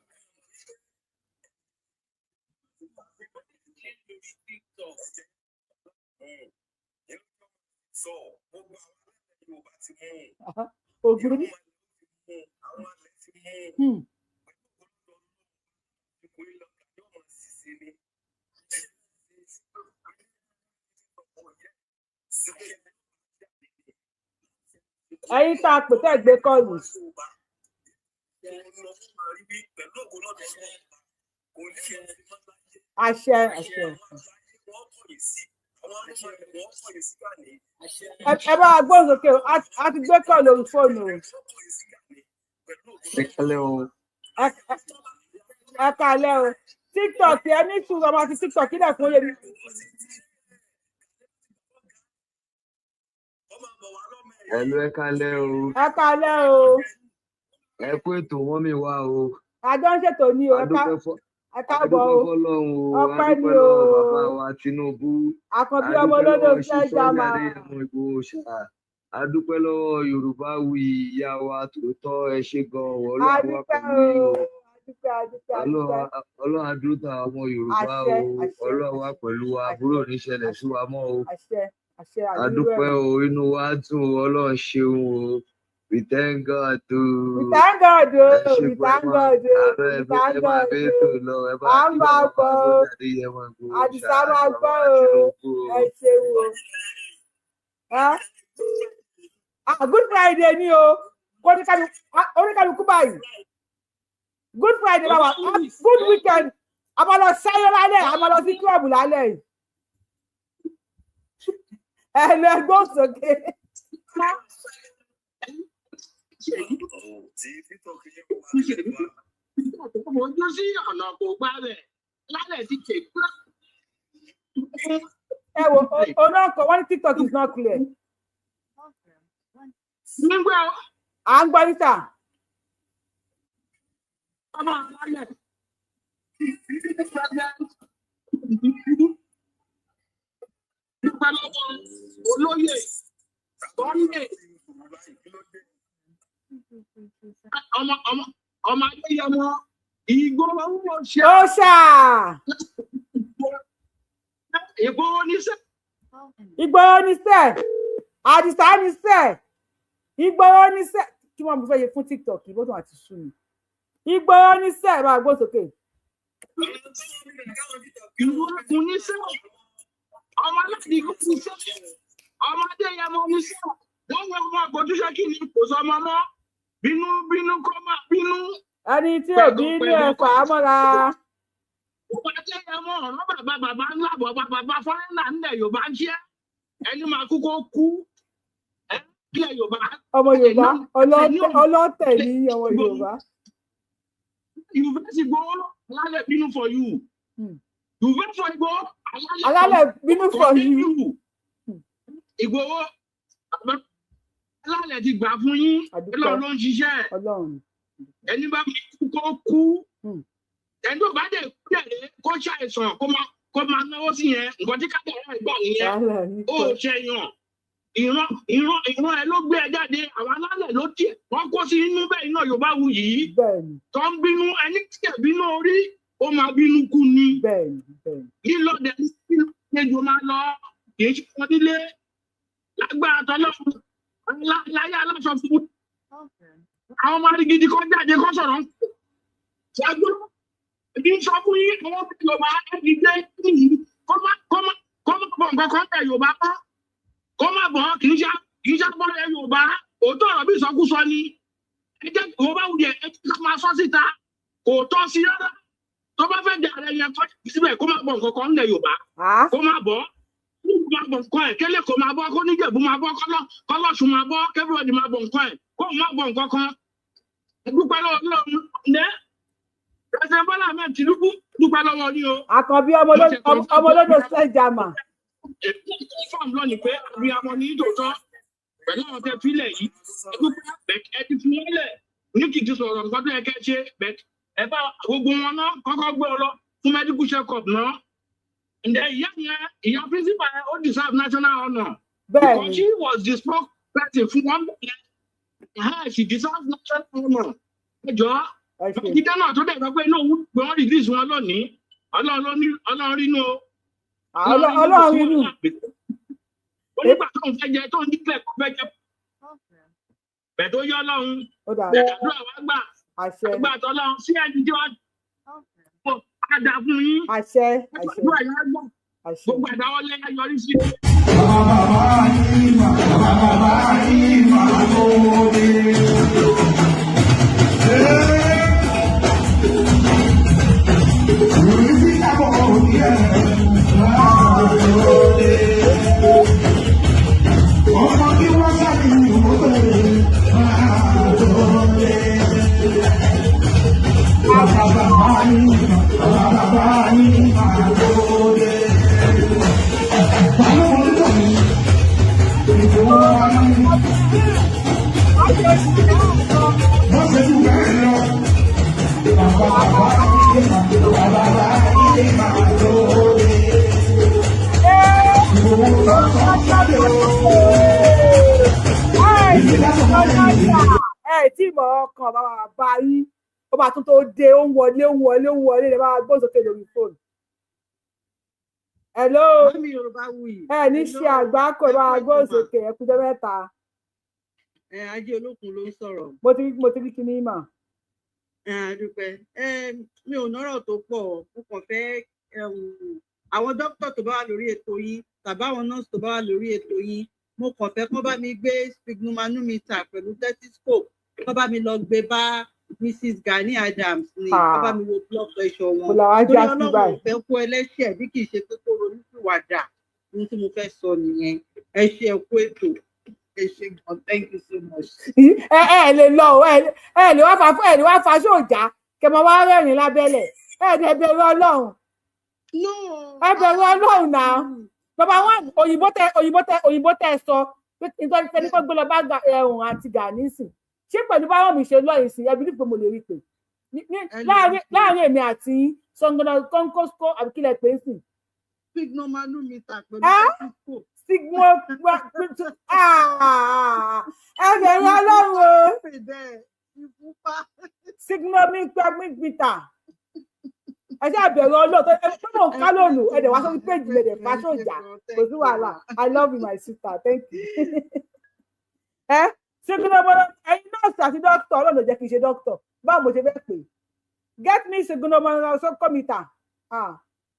Ògùn ní. Ẹ̀yin tá a pè tẹ́ gbé kọ́ọ̀lù. Àṣẹ àṣẹ. Ẹ bá wa gbóhùn sókè, a ti gbé kọ́ọ̀lù lórí fóònù o. Ẹ kálẹ́ o. Ẹ kálẹ́ o. TikTok ẹ ní sùúrù, ọmọ àti TikTok kílẹ̀ fún oyè mi. Ẹ̀lú, ẹ kálẹ́ o. Ẹ kálẹ́ o. Ẹ kú ètò wọ́n mi wá o. Àjọ ń ṣètò ní o. Ẹ káàbọ̀ o. Adúpẹ́ fọ́lọ́run o. Ọpẹ́ ni Adúpẹ́ o. lọ́wọ́ bàbá wa Tinubu. Àkànbí ọmọ Adúpẹ́ olódò lọ́wọ́ fẹ́ Ṣíṣọ́lá jàmà. Adéyẹmọ Ìgbòho ṣá. Adúpẹ́ lọ́wọ́ Yorùbá Wuyì ìyá wa tòótọ́, ẹ ṣé gan-an, Ọlọ́run wà Adúpẹ́ pẹ̀lú yín o. o. Adúpẹ́ adúpẹ́ adúpẹ́. Ọlọ́run á dúró tàwọn ọmọ Yorùbá Àṣẹ o. àṣẹ Ọlọ́run wà pẹ̀lú wa, àbúrò ní ṣẹlẹ̀ sí wa mọ́ o. àṣẹ àṣẹ àdúrà. Adúpẹ́ o, inú wa dùn o, Ọlọ́run ṣeun o. We thank God o. We thank God o. Ẹ ṣe We pé ẹ thank máa God o. ààrẹ We ẹ thank máa God bẹ́ o. ètò lọ, ẹ bá À ń kí bá bàbá bọ̀ wa o. Sunday Adéyẹmọ Ìgbòho ṣá Àdìsá àti máa bàbá gbọ́ wa o. Tinubu o. Ẹ ṣeun o. Good Friday ni o. Oníkálukú báyìí. Good Friday bá wa. Good weekend. A máa lọ ṣáyọ́ lálẹ́, a máa lọ sí kílọ̀bù lálẹ́ yìí. Ẹ lọ ẹgbọ́n sókè. Ojú sí ọ̀nà kò gbá rẹ̀ lálẹ́ ti ṣe gbá. Ẹ wo ọ̀nà ọkọ̀ wọ́n ní TikTok is not clear. Nígbà À ń gbọ́ níta. ọmọ alálẹ̀. Dúpẹ́ lọ́wọ́ olóyè Sunday ọmọ ọmọ ọmọ Adéyẹmọ Ìgbòho ṣe. Ó ṣà. Ìgbòho níṣẹ́. Ìgbòho níṣẹ́. Àdìsá níṣẹ́. Ìgbòho níṣẹ́. Kí wọ́n mú fẹ́ yẹ fún TikTok yìí, bó tún àti sú mi. Ìgbòho níṣẹ́ máa gbó sókè. Ìgbòho níṣẹ́. Ọmọ aládìgbò níṣẹ́. Ọmọ Adéyẹmọ níṣẹ́. Wọ́n wọ ọmọ àgbọ̀dúnṣe kí ni kò sọ ọmọ mọ́. Bínú bínú kó máa bínú. Ẹni tí ò bínú ẹ fà á mọ́ra. Ọmọ Adéyẹmọ ọ̀rọ̀ bàbá bàbá ńlá bàbá bàbá fọ́nrẹ́nà ńlẹ̀ Yorùbá ń ṣẹ́. Ẹni máa kú kó kú. Ẹ kílẹ̀ Yorùbá. Ọmọ Yorùbá ọlọ́tẹ̀ ní ọmọ Yorùbá. You vex Igboho, alálẹ̀ bínú for you. You vex for Igboho, Alálẹ̀ bínú for you. Igboho, alálẹ̀ ti gbà fún yín. Ọlọ́run ló ń ṣiṣẹ́. Ẹni bá kú kó kú. Ẹni tó bá dẹ̀ kú dẹ̀ ré kó ṣàìsàn kó máa náwó sí yẹn. Nǹkan tí kádàrá ẹ̀ gbà nìyẹn. Ó ṣẹyàn. Ìran ìran ìran ẹ ló gbé ẹ jáde, àwọn alálẹ̀ ló tiẹ̀. Wọ́n kó sí inú bẹ́ẹ̀ iná Yorùbá wù yìí. Tó ń bínú ẹni tí ẹ̀ bínú orí, ó máa bínú kú ni. Lílọ dẹ̀ ní ejò máa lọ, kì í ṣe wọn nílé. Lágbára tọ́lọ́run, láyé aláṣọ fún. Àwọn ọmọ arigidi kan jáde kó sọ̀rọ̀ ń kú. Ṣáájú, èmi ń sọ fún yín, àwọn ọmọ Yorùbá ẹ dìde nìyí. Kó má bọ̀ nǹkan kan bẹ̀ Yorùbá mọ́. Kó má bọ̀ kì í ṣe abọ́lẹ̀ Yorùbá. Òótọ́ ọ̀rọ̀ bí ìsọkúsọ ni. Ẹ jẹ́ Yorùbá wuyẹ̀ ẹ jẹ́ ká máa sọ síta. Kò tọ́ sí rárá. Tó bá fẹ́ jẹ ààrẹ yẹn kọ́ síbẹ̀ kó má bọ̀ nǹkan kan nílẹ̀ Yorùbá. Kó má bọ̀. Kó má bọ̀ nǹkan ẹ̀. Kélé kó má bọ̀, kó níjẹ̀bú má bọ̀, kọ́lọ́ṣù má bọ̀, kẹ́fíwọ́dì má bọ̀ nǹkan ẹ̀. Kó má bọ̀ nǹkan kan. Ẹ dúpẹ́ lọ́wọ́ Ọlọ́run. Ǹjẹ́ President Bọ́lá Ahmed Tinubu dúpẹ́ lọ́wọ́ yín o. Àkànbí ọmọ olódò sẹ́jàmà. Èmi confirm lónìí pé abiyamọ ní tòótọ́ pẹ̀lú àwọn tẹ fílẹ̀ yìí. Ẹ ti fi wọ́n lẹ̀ ní kìkì sọ̀rọ̀ nǹkan tó yẹ kẹ́ ṣe bẹ́ẹ̀, ẹ bá gbogbo wọn náà kọ́kọ́ gbé ọ lọ fún medical check up náà. Ǹjẹ́ ìyá yẹn, ìyá principal yẹn, ó deserve national honour because she was the spokesperson fún wọn bẹ̀rẹ̀. She deserves national honour. Ẹ jọ, jíjẹ́ náà tó dẹ̀ sọ pé inú òun pé wọ́n release wọn lónìí, Ọlọ́run rínú o. Ọlọ́run rínú. Onígbà tó ń fẹ́ jẹ tó ń dípẹ̀ kó fẹ́ jẹ bẹ̀ tó yọ Ọlọ́run bẹ̀ àdúrà wá gbà gbà tọ́lọ́run sí ẹni tí wọ́n á dà fún yín. Àdúrà yẹn á gbà, gbogbo àdáwọlé yọrí sí. Bàbá yìí máa tó dé. Ọmọ kí wọ́n ṣàfihàn mọ́tò máa tó dé. Bàbá bàbá yìí, bàbá bàbá yìí máa tó dé. Báwo ni wọ́n ní ìfowó wa ní? Wọ́n ṣe tún bẹ́ẹ̀ lọ. Bàbá bàbá yìí, bàbá bàbá yìí máa tó dé. Ìfowó tó sọ jáde o. Ẹ tí mọ̀ ọkàn bàbá bàbá yín, ó máa tún tó dé, ó ń wọlé, ó ń wọlé, ó ń wọlé. Lè máa gbóhùn sókè lórí fóònù. Hello. Ẹ ní ṣe àgbákò, ẹ máa gbóhùn sókè. Ẹ kújọ mẹ́ta. Ẹ Ajé Olókun ló ń sọ̀rọ̀. Mo ti rí kíní mà. Ẹ àdúpẹ́. Ẹ mi ò nọ́rọ̀ tó pọ̀, mo kàn fẹ́ àwọn dókítà tó bá wà lórí ètò yín tàbí àwọn nọ́ọ̀sì tó bá wà lórí ètò yín, mo kàn fẹ́ kán bá mi gbé sphygmomanometer pẹ̀lú stethoscope, kán bá mi lọ gbé bá Mrs Gani Adams ní, kán bá mi wo blood pressure wọn. Torí Ọlọ́run ò fẹ́ kó ẹlẹ́ṣẹ̀ bí kì í ṣe pé kó ronúpìwàdà. Ohun tí mo fẹ́ sọ nìyẹn. Ẹ ṣe, ẹ kú ètò, ẹ ṣe gan, thank you so much. Ẹ lè lọ o, ẹ lè wá fa, ẹ lè wá fa sóòjà kẹ mọ wá rẹ́rìn lábẹ́lẹ̀. Ẹ dẹ̀ bẹ̀rù Ọlọ́run, ẹ bẹ̀rù Ọlọ́run náà. Bàbá wọn, òyìnbó tẹ sọ nítorí tẹni kó gbé lọ bá ẹhùn àti Gani sìn, ṣé pẹ̀lú báwọn mi ṣe lọ́yìn sí ẹbí nípò mo lè rí pé láàrin èmi àti sọngọnà kọ́ńkọ́sọ́ àbí kílẹ̀ pé ń sìn. Sphygmomanometer pẹ̀lú stethoscope. Sigmo ẹ bẹ̀rù Ọlọ́run o. Sigmometer, ẹ ṣáà bẹ̀rù Ọlọ́run tó ẹ tó mọ̀ ká lónìí. Ẹ dẹ̀ wá sórí péjì, ẹ dẹ̀ fàṣọjà, kò sí wàhálà. I love you, my sister, thank you. Ẹ signomono, ẹ̀yin nọ́ọ̀sì àti dókítà, Ọlọ́run ló jẹ́ kí n ṣe dókítà. Báwo mo ṣe fẹ́ pè? Get me signomonometer.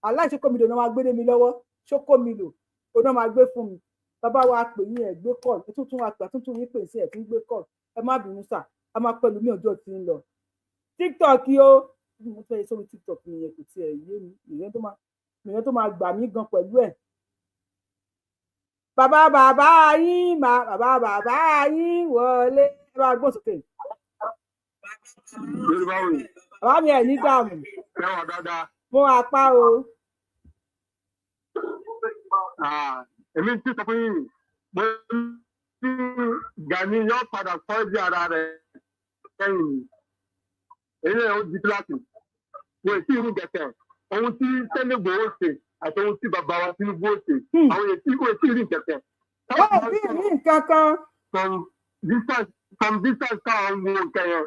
Aláìṣekómìlò náà máa gbé lé mi lọ́wọ́, ṣókómìlò ó náà máa gbé fún mi. Bàbá wa pè yín, ẹ gbé call, ẹ tún wa pè, àtúntún yín pè sí, ẹ tún gbé call. Ẹ má bínú sà, a máa pẹ̀lú mi, ọjọ́ tí ń lọ. TikTok yìí o, mo fẹ́ sórí TikTok nìyẹn, kò tiẹ̀ yé mi, ìyẹn tó máa gbà mí gan pẹ̀lú ẹ̀. Bàbá bàbá yín máa, bàbá bàbá yín wọlé, ẹ bá gbọ́n sókè. Yorùbá wò. Bàbá mi, ẹ̀ ní dààmú. Ẹwà dáadáa. Mo apá o. Èmi ti sọ fún yín, mo ní Gani yóò padà tọ́jú ara rẹ̀ kẹ́yìn. Èyí náà ó di kíláàsì. Wọ́n èsì irú gẹ̀tẹ̀. Ohun tí Sunday Igboho ṣe àti ohun tí bàbá wa Tinubu ó ṣe. Àwọn èsì wọ́n èsì irú gẹ̀tẹ̀. Wọ́n ò tí ì rí nǹkan kan. From distance káwọn wo nǹkan yẹn.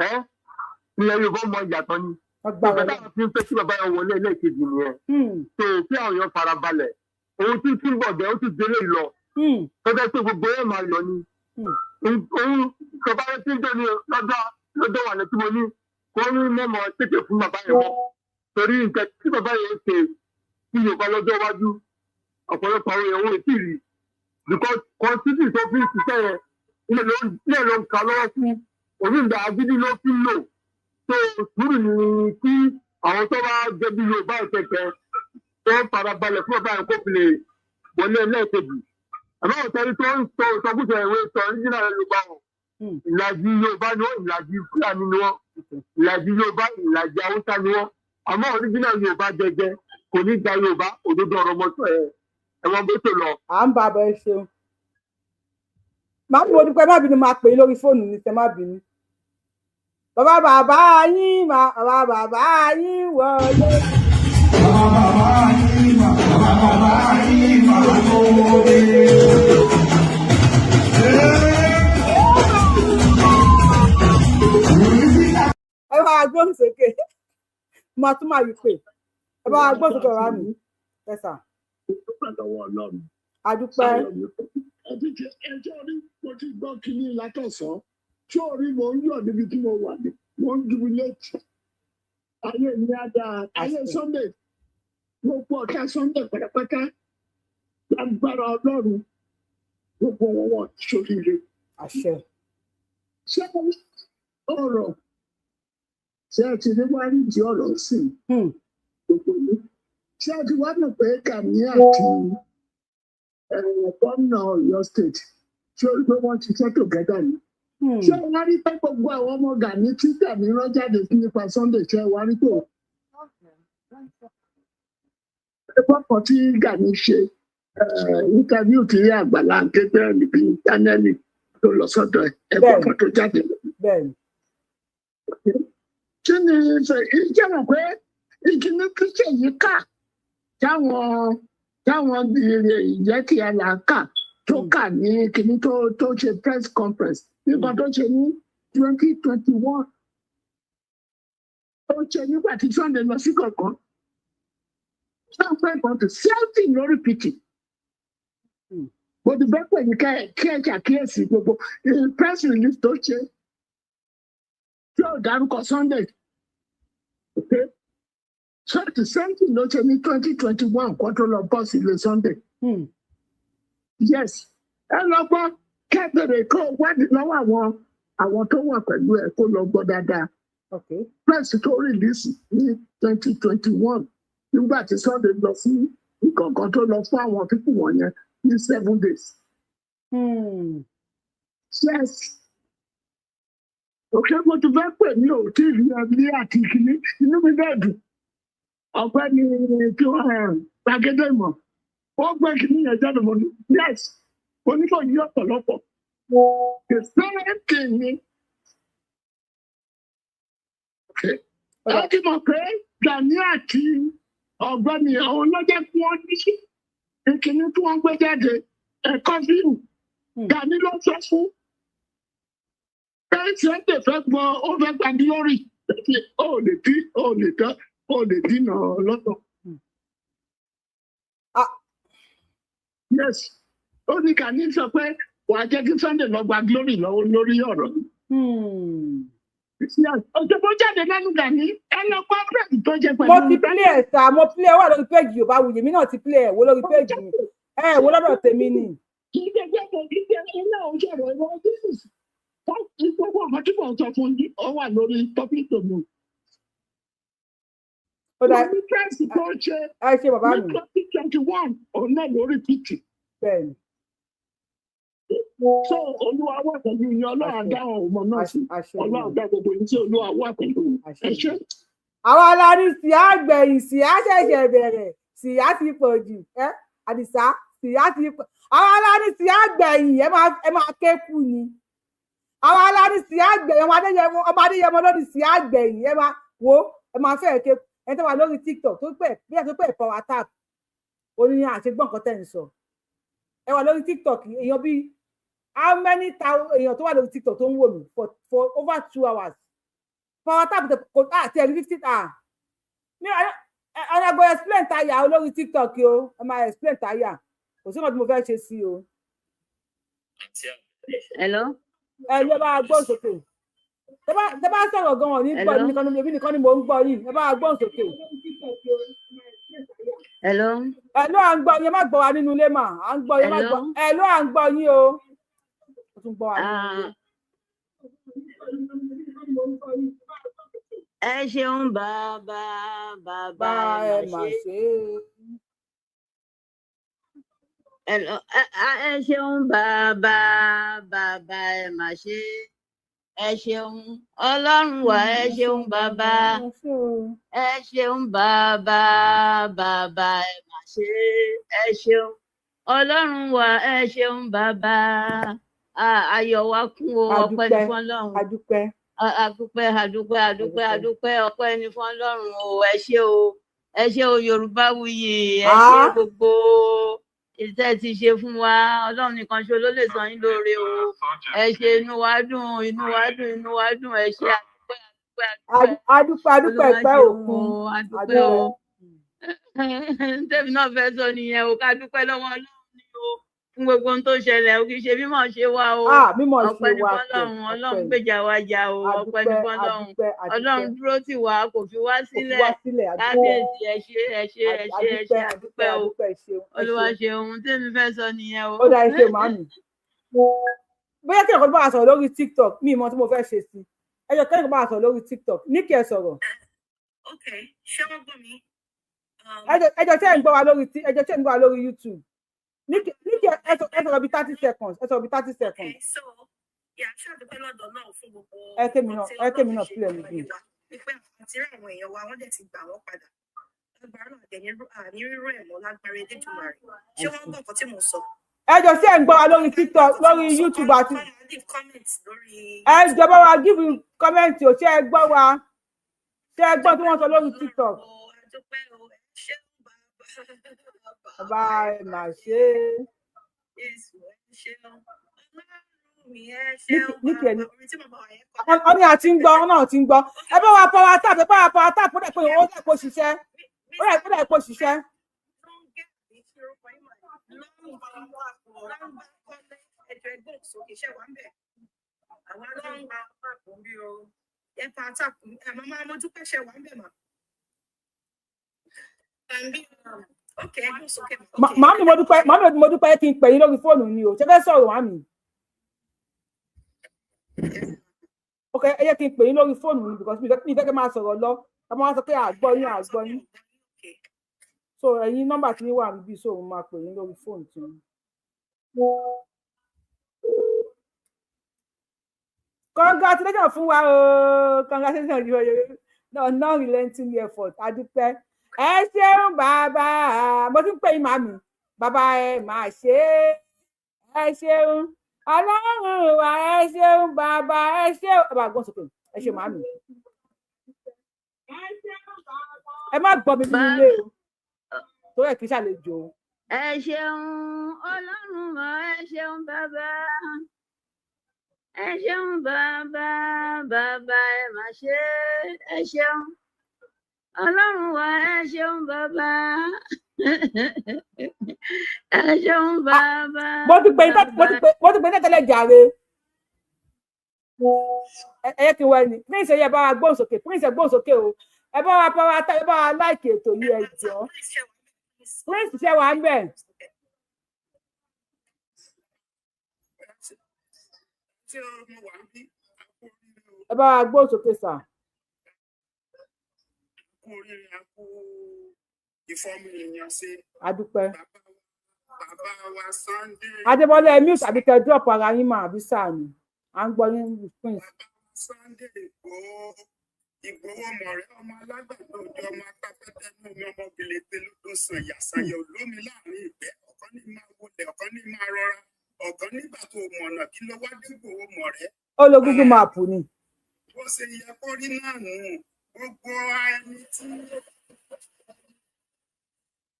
Ẹ́ ilẹ̀ Yorùbá mọ ìyàtọ̀ ni. Ìgbà táwọn fi ń fẹ́ kí bàbá yẹn wọlé ẹlẹ́ẹ̀kejì nìyẹn. Tó kí àwọn èèyàn fara balẹ̀. Ohun tí tí ń bọ̀ gẹ́ ó ti délé lọ. Tọ́jà pé gbogbo ẹ̀ máa lọ ni. Ohun bàbá yẹn ti ń dé ní lọ́jọ́ lọ́jọ́ wà létí mo ní kó ní mọ́mọ́ tètè fún bàbá yẹn mọ́. Torí nǹkan tí bàbá yẹn ṣe sí Yorùbá lọ́jọ́ iwájú, ọ̀pọ̀lọpọ̀ àwọn èèyàn wọn ò tí ì rí. Because constitution tó fi ń ṣiṣẹ́ yẹn, ilé ló ń ka lọ́wọ́ fún onígbà agídí ló fi ń lò. Tó sùúrù ni kí àwọn tó bá jẹ́ bí Yorùbá ìkẹ̀kẹ́ tó ń farabalẹ̀ fún bàbá yẹn kó fi lè wọlé ẹlẹ́ẹ̀kejì. Àmọ́ òtẹ́rí tó ń sọ ìsọkúsọ ìwé sọ nígbà Yorùbá wọn. Ìlàjì Yorùbá ni wọ́n, ìlàjì Fúlàní ni wọ́n, ìlàjì Yorùbá, ìlàjì Haúsá ni wọ́n. Àmọ́ original Yorùbá jẹjẹ kò ní gba Yorùbá òdodo ọ̀rọ̀ mọ́tò ẹ̀. Ẹ mọ bó tó lọ. À ń bá a bọ, ẹ ṣeun. Màá mo dúpẹ́, má bínú, máa pè é lórí fóònù ní tẹ, má bínú. Bàbá bàbá yín, bàbá bàbá yín wọlé. Bàbá yín, bàbá bàbá yín, bàbá tó wọlé. Ẹ bá wa gbóhùn sókè, máa tún máa yí pé ẹ bá wa gbóhùn sókè ọ̀rá mi ẹ sà. Lọ́wọ́ Ọlọ́run. Adúpẹ́. Ẹjọ́ rí, mo ti gbọ́ kínní látọ̀sán tí ò rí, mo ń yọ̀ níbi tí mo wà ní, mo ń jubilate. Ayé mi á dáa, ayé Sunday, gbogbo ọ̀tá Sunday pátápátá, lágbára Ọlọ́run, gbogbo wọn wọ̀ sóríire. Àṣẹ. Ṣé ọ̀rọ̀ ṣé ẹ ti rí wá rí di ọ̀rọ̀ sí gbogbo yìí? Ṣé ẹ ti wá mọ̀ pé Gani àti gómìnà Ọ̀yọ́ State, ṣé o rí pé wọ́n ti ṣe together ni? Ṣé wàá rí pé gbogbo àwọn ọmọ Gani tí Gani rán jáde nípa Sunday, ṣé wàá rí pé ẹgbẹ́ kan tí Gani ṣe interview tí Àgbàlá Gabriel níbi Daniel tó lọ sọ́dọ̀ ẹ̀, ẹgbẹ́ kan tó jáde? Kí ni ìjẹ́ mọ̀ pé ìkíní kíṣẹ̀ yìí kà táwọn ìjẹ́ kí ẹ là kà tó kà ní kíní tó ṣe press conference nígbà tó ṣe ní 2021, tó ṣe nígbà tí Sunday lọ sí kọ̀ọ̀kan sáfẹ́ kan tó selfie lórí pìtì. Mo ti bẹ́ pẹ̀lú kí ẹ ṣàkíyèsí gbogbo press release tó ṣe tí ò dárúkọ Sunday. Okay, so the same thing ló ṣe ní 2021 kó tó lọ bọ́ sílé Sunday. Yes, ẹ lọ gbọ́ kẹ́bẹ̀rẹ̀ kó wádìí lọ́wọ́ àwọn tó wà pẹ̀lú ẹ, kó lọ gbọ́ dáadáa. Press tó release ní 2021 nígbà tí Sunday lọ sí ìkọ̀ọ̀kan tó lọ fún àwọn pípù wọ̀nyẹn ní 7 days. Yes, òkè mo ti fẹ́ pè ní òtí ìlú ẹbí àti ìkíní, inú mi bẹ́ẹ̀ dùn. Ọ̀gbẹ́ni tí wọ́n gbàgede ìmọ̀, ó gbé kìíní yẹn jáde, mo ní yes, mo ní kò yí ọ̀pọ̀lọpọ̀, the same thing ni. Ẹ ti mọ̀ pé Gani àti ọ̀gbẹ́ni àwọn ọlọ́jẹ́ kí wọ́n ní ìkíní tí wọ́n gbé jáde ẹ̀kọ́ fíìmù, Gani ló sọ fún pé Sunday fẹ́ gbọ́, ó fẹ́ gba glory, ó lè dí, ó lè dán, ó lè dínà lọ́tọ̀. Yes, ó ní Gani sọ pé wàá jẹ́ kí Sunday lọ gba glory lọ́wọ́ lórí ọ̀rọ̀ yìí. Ọjọ́ bó jáde lẹ́nu Gani, ẹ lọ gbọ́ bẹ́ẹ̀ tó jẹ pẹ̀lú. Mo ti play ẹ̀ sá, mo play ẹ̀ wà lórí péjì Yorùbá Wuyì, mi náà ti play ẹ̀ wò lórí péjì mi, ẹ̀ wò lọ́dọ̀ tèmi ni. Kì í ṣe pé mo kì í ṣe ilé òun sọ̀rọ̀ ẹ̀rọ this gbogbo ọ̀kan tí mò ń sọ fún yín, ó wà lórí public domain. Ní press tó ṣe ẹ ṣe bàbá ní mi. 2021, òun náà lórí pìtì. Bẹ́ẹ̀ni. So Olúwa wà pẹ̀lú yín, Ọlọ́run dá àwọn ọmọ náà sí, Ọlọ́run dá gbogbo yín sí, Olúwa wà pẹ̀lú yín. Ẹ ṣé. Àwa la ní síá gbẹ̀yìn, síá ṣẹ̀ṣẹ̀ bẹ̀rẹ̀, síá ti pọ̀ jù ẹ́ Àdìsá, síá ti pọ̀. Àwa la ní síá gbẹ̀yìn, ẹ máa ké kú ni. Àwa la ní síá gbẹ̀yìn, ọmọ Adéyẹmọ, ọmọ Adéyẹmọ ló ní síá gbẹ̀yìn, ẹ máa wo, ẹ máa fẹ́ ké. Ẹ tó wà lórí TikTok tó pẹ̀ bí ẹ tó pẹ̀ power tap oníyàn àṣegbọ́n nǹkan tẹ̀ ń sọ. Ẹ wà lórí TikTok, èèyàn bíi how many thousand èèyàn tó wà lórí TikTok tó ń wò mí for over 2 hours, power tap tẹ kò ah tẹ 50 ah ní ẹ go explain tire o lórí TikTok o, ẹ máa explain tire, kò sí nǹkan tí mo fẹ́ ṣe sí o. Hello. Ẹ ló bá gbóhùn sókè, tẹ bá sọ̀rọ̀ gan-an ní gbọ́, èmi nìkan ni, èmi nìkan ni mò ń gbọ́ yìí, ẹ bá gbóhùn sókè. Hello. Ẹ ló à ń gbọ́ yín, ẹ má gbọ́ wa nínú ilé mà, à ń gbọ́ yín, ẹ má gbọ́, ẹ ló à ń gbọ́ yín o, ó tún gbọ́ wa nínú ilé. Ẹ ṣeun bàbá bàbá. Bá ẹ mà ṣe é. Hello. Ẹ ṣeun bàbá bàbá, ẹ mà ṣe, ẹ ṣeun Ọlọ́run wa, ẹ ṣeun bàbá, ẹ ṣeun bàbá bàbá, ẹ mà ṣe, ẹ ṣeun. Ọlọ́run wa, ẹ ṣeun bàbá. Ayọ̀ wa kún o, ọpẹ́ ní Adúpẹ́. fún Ọlọ́run. Adúpẹ́. Adúpẹ́, adúpẹ́, adúpẹ́, adúpẹ́, ọpẹ́ ní fún Ọlọ́run o. Ẹ ṣé o, ẹ ṣé o, Yorùbáwùyí, ẹ ṣé gbogbo iṣẹ́ ti ṣe fún wa. Ọlọ́run nìkan ṣo ló lè san yín lóore o. Ẹ ṣé, inú wa dùn, inú wa dùn, inú wa dùn. Ẹ ṣé, adúpẹ́, adúpẹ́, Adúpẹ́, adúpẹ́. Olúwa Pẹ́ ṣeun òkun. o, adúpẹ́ o. Tèmi náà fẹ́ sọ nìyẹn o, ká dúpẹ́ lọ́wọ́ Ọlọ́run ni o fún gbogbo ohun tó ṣẹlẹ̀ o. Kì í ṣe mímọ̀ ṣe wa o. Ah, mímọ̀ ṣe Ọpẹ́ ní wa kẹ̀, fọ́lọ́run. Ọlọ́run ọpẹ́ ni. gbèjà wa jà o, ọpẹ́ ní Adúpẹ́, fọ́lọ́run. adúpẹ́, adúpẹ́. Ọlọ́run dúró tì wá, kò fi wá Kò fi sílẹ̀. wá sílẹ̀, adúpẹ́. Kábíyèsí, ẹ ṣé, ẹ ṣé, ẹ ṣé, ẹ ṣé, Adúpẹ́, adúpẹ́ o. adúpẹ́, ẹ ṣeun, ẹ Olúwa ṣeun. ṣeun, ohun tèmi fẹ́ sọ nìyẹn o. Ó dáa, ẹ ṣe màámi. Bóyá kí ẹ̀kọ́ bá wa sọ̀rọ̀ lórí TikTok, mi ì mọ tí mo fẹ́ ṣe sí. Ẹ jọ, kẹ́kọ̀ọ́ bá wa sọ̀rọ̀ lórí TikTok ní kí ẹ sọ̀rọ̀. Okay, ṣé wọ́n gbọ́ mi? Ẹ jọ, ṣé ẹ̀ ń gbọ́ wa lórí ẹ jọ, ṣé ẹ̀ ń gbọ́ wa lórí YouTube? Ní kí ẹ sọ̀rọ̀ bíi 30 seconds, ẹ sọ̀rọ̀ bíi 30 seconds. Okay, so yeah, ṣáà dúpẹ́ lọ́dọ̀ Ọlọ́run fún gbogbo Ẹ kémi nǹkan náà tí ẹ kémi Ọlọ́run náà ṣe sílẹ̀ nínú níbí. ayé wa, wípé àti rí àwọn èèyàn wa, wọ́n dẹ̀ ti gbà wọ́n padà. Lágbára náà dẹ̀ ní àní rírú ẹ̀ mọ́ lágbára Elédùmarè. Ṣé wọ́n gbọ́ nǹkan tí mò ń sọ? Ẹ jọ, ṣé ẹ̀ ń gbọ́ wa lórí TikTok, lórí YouTube àti Leave comment lórí ẹ jọ bá wa give comment o. Ṣé ẹ gbọ́ wa? Ṣé ẹ gbọ́ tí wọ́n sọ lórí TikTok? Bàbá, ẹ mà ṣe é. Jésù, ẹ ṣeun. Ọlọ́run mi, ẹ ṣeun. Ní kí ẹni Orin tí màmá wa yẹn kọ. Wọ́n ní àti ń gbọ́, wọ́n náà ti ń gbọ́. Ẹ bá wa power tap, ẹ bá wa power tap. Ó dẹ̀ pé ó dẹ̀ kó ṣiṣẹ́, ó dẹ̀ kó ṣiṣẹ́. Ẹjọ ẹgbọn sókè, ṣe wà ń bẹ? Àwa ló ń gba ẹ pa tap ẹ. Màmá Mojúpẹ́, ṣe wà ń bẹ mà? Ok, ẹgbọn sókè mà. Màámi mo dúpẹ́, màámi mo dúpẹ́. Kí n pè yín lórí fóònù ni o. Ṣe fẹ́ sọ̀rọ̀, màámi? Ok, ẹ jẹ́ kí n pè yín lórí fóònù ni, because mi fẹ́ kẹ́ máa sọ̀rọ̀ lọ, ẹ máa sọ pé àgbọ̀ yín, àgbọ̀ yín. So ẹ̀yin nọ́mbà tí yín wà níbí, so mo máa pè yín lórí fóònù tí yín. Congratulations fún wa o, congratulations you no non-relenting effort. Adúpẹ́, ẹ ṣeun bàbá. Mo ti ń pè yín, màmí. Bàbá, ẹ máa ṣe é, ẹ ṣeun. Ọlọ́run wa, ẹ ṣeun bàbá, ẹ ṣeun bàbá. Gbọ́n sókè, ẹ ṣe màmí. Ẹ má gbọ́ mi nínú ilé o, torí ẹ kì í ṣàlejò o. Ẹ ṣeun Ọlọ́run wa, ẹ ṣeun bàbá, ẹ ṣeun bàbá. Bàbá, ẹ mà ṣe é, ẹ ṣeun Ọlọ́run wa, ẹ ṣeun bàbá, ẹ ṣeun bàbá. Mo ti pè ní tẹ́lẹ̀ jàre. Ẹ yẹ kí n wọ ẹni prince yẹ bá wa gbóhùn sókè. Prince, ẹ gbóhùn sókè o. Ẹ bá wa power tap, ẹ bá wa like ètò yìí, ẹ jọ. Prince, ṣe wà ń bẹ̀? Ṣé mo wà ń bí? Ẹ bá wa gbóhùn sókè sà. Kú oríire, a kú ìfọ́mù èèyàn ṣe. Adúpẹ́. Bàbá wa Sunday. Adébọlá, ẹ mute àbí kẹ drop ara yín mà, àbí sáà ni à ń gbọ́ yín, prince. Sunday Ìgbòho, Ìgbòho mọ̀rẹ́, ọmọ alágbàdo òde, ọmọ atápẹ́tẹ́ ní omi, ọmọ gèlètè lódò sàn yàsàyà olómi láàrin ìgbẹ́. Ọ̀kan ní máa wọlé, ọ̀kan ní máa rọra, ọ̀kan nígbà tó mọ̀nà kí ló wá dé, Ìgbòho mọ̀rẹ́. Ó lo Google Map ni. Bó ṣe yẹ kó rí náà nù. Gbogbo ẹni tí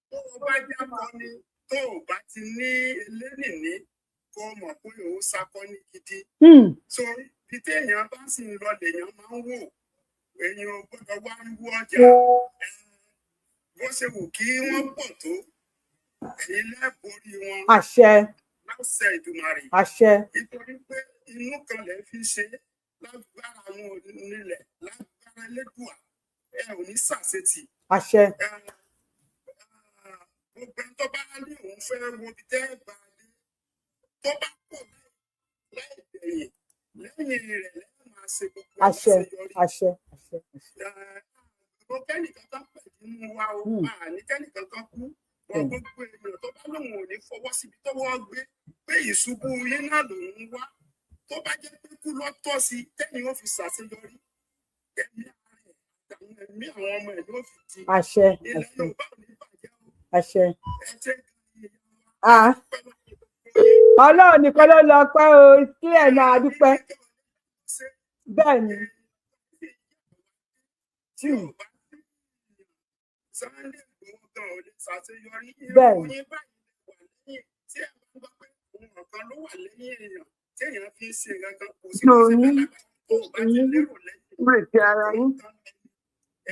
tó o bá jákọ ni, tó o bá ti ní elénìní, kó o mọ̀ pé o sakọ ní gidi. So ibi téèyàn bá sì ń lọ lèèyàn máa ń wò. Èèyàn ò gbọ́dọ̀ wá wíwú ọjà. Bó ṣe wù kí wọ́n pọ̀ tó, ẹ̀yin lẹ́ẹ̀borí wọn. Àṣẹ. Láṣẹ Ìdùmarè. Àṣẹ. Nítorí pé inú kan lè fi ṣe é, lágbára àwọn onílẹ̀, lágbára Elédùà, ẹ ò ní ṣàṣetì. Àṣẹ. Gbogbo ẹni tó bá ní òun fẹ́ wo ibi tẹ́ ẹ bá dé, tó bá pọ̀ láì dẹ̀yìn lẹ́yìn rẹ̀ lẹ́yìn máa ṣe gbogbo Àṣẹ. àṣeyọrí. Àṣẹ, àṣẹ, àṣẹ. Mo kẹ́nìkan kan pẹ̀lú inú wa o, àní kẹ́nìkan kan kú wọn. Gbogbo èèyàn tó bá lóun ò ní fọwọ́ síbi tọ́wọ́ gbé pé ìṣubú yín náà lòun wá, tó bá jẹ́ pé kú lọ tọ́ sí tẹ́yìn ó fi ṣàṣeyọrí, ẹ̀mí ara ẹ̀ àtàwọn ẹ̀mí àwọn ọmọ ẹ̀ ló fi di. Àṣẹ. Ilẹ̀ Àṣẹ. Yorùbá ò ní bàjẹ́ o. Àṣẹ. Ẹ ṣe. Ah, Ọlọ́run nìkan ló lọ pẹ́ o, kílẹ̀ náà adúpẹ́. Bẹ́ẹ̀ ni. Bẹ́ẹ̀ ni. So yín rètí ara yín.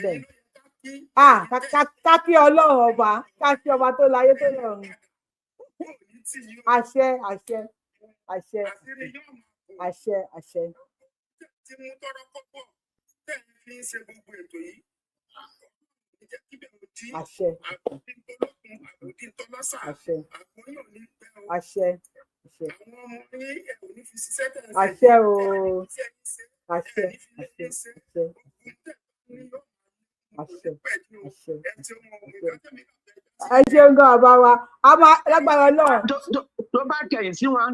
Bẹ́ẹ̀. Ah, ká kí Ọlọ́run ọba, ká kí ọba tó láyé tó lọ́run. Àṣẹ, àṣẹ, àṣẹ, àṣẹ, àṣẹ. Àṣẹ, àṣẹ, àṣẹ, àṣẹ, àṣẹ o, àṣẹ, àṣẹ, àṣẹ, àṣẹ, àṣẹ. Ẹ ṣeun gan bàbá wa, a máa lágbára Ọlọ́run. Tó bá kẹ̀yìn sí wọn,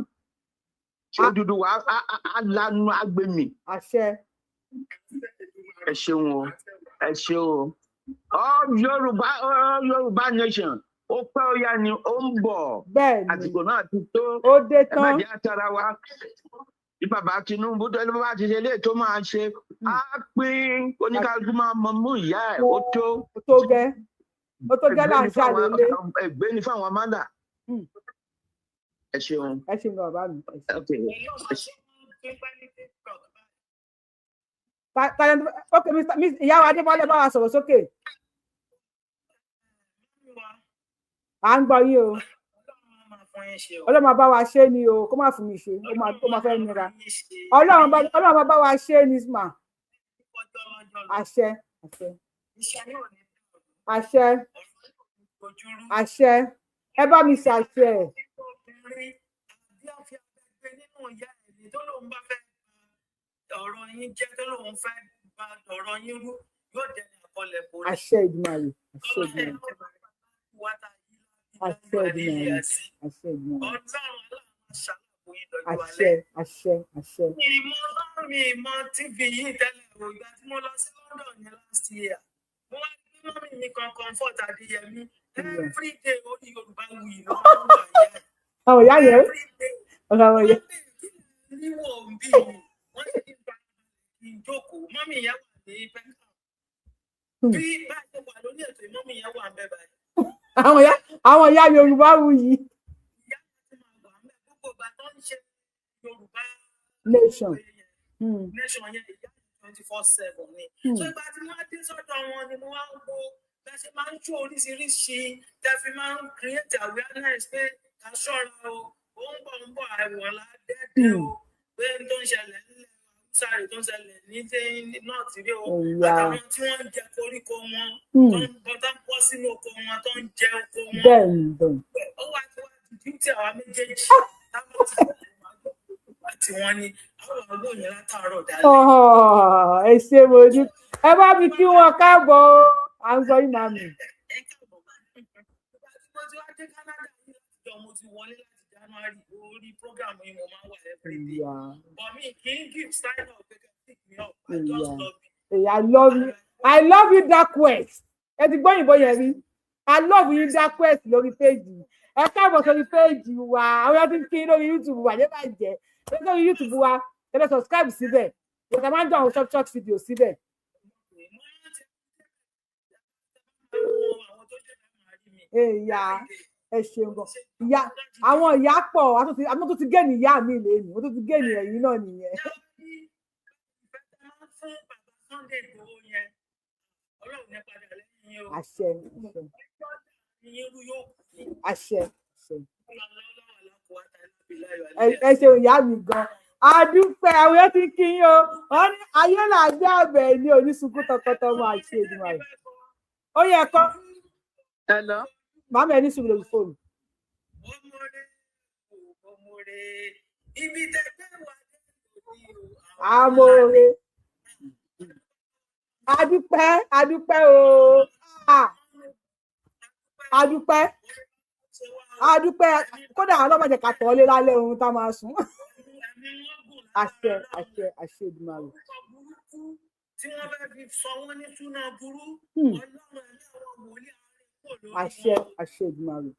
Odùduwà á lanu agbèmí. Àṣẹ. Ẹ ṣeun o, ẹ ṣeun o. All Yorùbá, all Yorùbá nation, ó pẹ́ ó yá ni ó ń bọ̀. Bẹ́ẹ̀ni. Àsìkò náà ti tó. Ó dé Ẹ má tán. jẹ́ àtàrà wa. Bí bàbá Tinubu tó ẹni bá ti ṣe eléyìí tó máa ṣe, á pín oníkálukú máa mọ mú ìyá ẹ̀, ó tó. Ó tó gẹ́, ó tó gẹ́ là ń ṣàlélé. Ègbé ni fáwọn amádà. Ẹ ṣeun. Ẹ ṣeun gan bàbá mi. Ẹ ṣeun. Okay. Ẹ ṣeun. Ok, Mr. Miss ìyá wa Adébọ́lá, bá wa sọ̀rọ̀ sókè. À ń gbọ́ yín o. Ọlọ́run máa bá wa ṣe ni o, kó má fún mi ṣe, ó máa fẹ́ nira. Ọlọ́run máa bá wa ṣe ni mà. Àṣẹ, àṣẹ, àṣẹ, àṣẹ, ẹ bá mi ṣàṣẹ. Àṣẹ Èdùmàrè, àṣẹ Èdùmàrè, àṣẹ Èdùmàrè, àṣẹ Èdùmàrè, àṣẹ, àṣẹ, àṣẹ. Mi mọ TV yìí tẹ́lẹ̀ o. Ìgbà tí mo lọ sí London ní last year, mo wá gbé mọ́mì mi kan, Comfort Adéyẹmí, everyday orí Yorùbá Wuyì ló máa ń wà yá. Àwọn ìyá yẹn, àwọn ìyá. Níwò ń bí mi, wọ́n sì ń gba kí n jókòó. Mọ́mì yẹn wà ní Peckham. Bí báyìí wà lórí ètò, mọ́mì yẹn wà ń bẹ báyìí. Àwọn ìyá Yorùbá Wuyì. Gbogbo ìgbà tó ń ṣe Yorùbá nation. Nation yẹn, ìyá 24/7 ni. So ìgbà tí wọ́n á dé sọ́dọ̀ wọn ni mo wá ń wo bẹ́ẹ̀ ṣe máa ń ṣó oríṣiríṣi, tẹ́ fi máa ń create awareness pé ká ṣọ́ra o, ó ń bọ̀ ń bọ̀, àìwọ̀n la dẹ́dẹ́ o, pé n tó ń ṣẹlẹ̀ nílẹ̀ Haúsá rè, tó ń ṣẹlẹ̀ ní North rí o, àtàwọn tí wọ́n ń jẹ koríko wọn, tó ń bọ́, tó ń bọ́ sínú oko wọn, tó ń jẹ oko wọn. Bẹ́ẹ̀ni, bẹ́ẹ̀ni. Ó wá ti wá di duty àwa méjèèjì táwọn ti àti wọn ni àwọn olóyìn látàárọ̀ dálẹ́. Ẹ ṣé, mo ní ẹ bá mi kí wọn káàbọ̀ o, à ń gbọ́ yín màmí. Mo ti wá dé Canada yìí láti jọ mo ti wọlé láti January, orí program yìí mo máa ń wà everyday. But mi kì í give sign up pé pick me up. I just love you. I love you, I love you, Dark West. Ẹ ti gbọ́ òyìnbó yẹn rí? I love you, Dark West, lórí péjì. Ẹ káàbọ̀ sórí péjì wa. Àwọn yẹn ti ń kí lórí YouTube wa, yẹn bá jẹ́ lórí YouTube wa, ẹ lọ subscribe síbẹ̀. Ìgbà máa ń dán àwọn short short video síbẹ̀. Ìyá, ẹ ṣeun gan ìyá. Àwọn ìyá pọ̀, àwọn tó ti gé ní ìyá mi lè ní, wọ́n tó ti gé ní ẹ̀yìn náà nìyẹn. Sunday Igboho yẹn, Ọlọ́run ní padà lẹ́yìn yín o. Àṣẹ, àṣẹ, àṣẹ, àṣẹ. Ẹ ṣeun ìyá mi gan, àdúpẹ́. Àwọn yẹn ti ń kí yín o. Wọ́n ní ayé là ń gbé ọbẹ̀ ní onísunkún tọkọtọmọ àti Èdùmàrè. Ó yẹ kọ́. Hello. Màmá, ẹ ní sùúrù lórí fóònù. Ibi tẹ́gbẹ́ wà. Amóore, adúpẹ́, adúpẹ́ o. Ah, adúpẹ́, adúpẹ́. Kódà ọlọ́mọdé ká tọ́ lé lálẹ́ ohun tá a máa sùn. Àṣẹ, àṣẹ, àṣẹ Èdùmàrè. Tí wọ́n fẹ́ fi sọ wọ́n ní súná burú. Ọlọ́run ẹ̀mí àwọn wòlíì àárẹ̀ kò lórí. Àṣẹ, àṣẹ Èdùmàrè.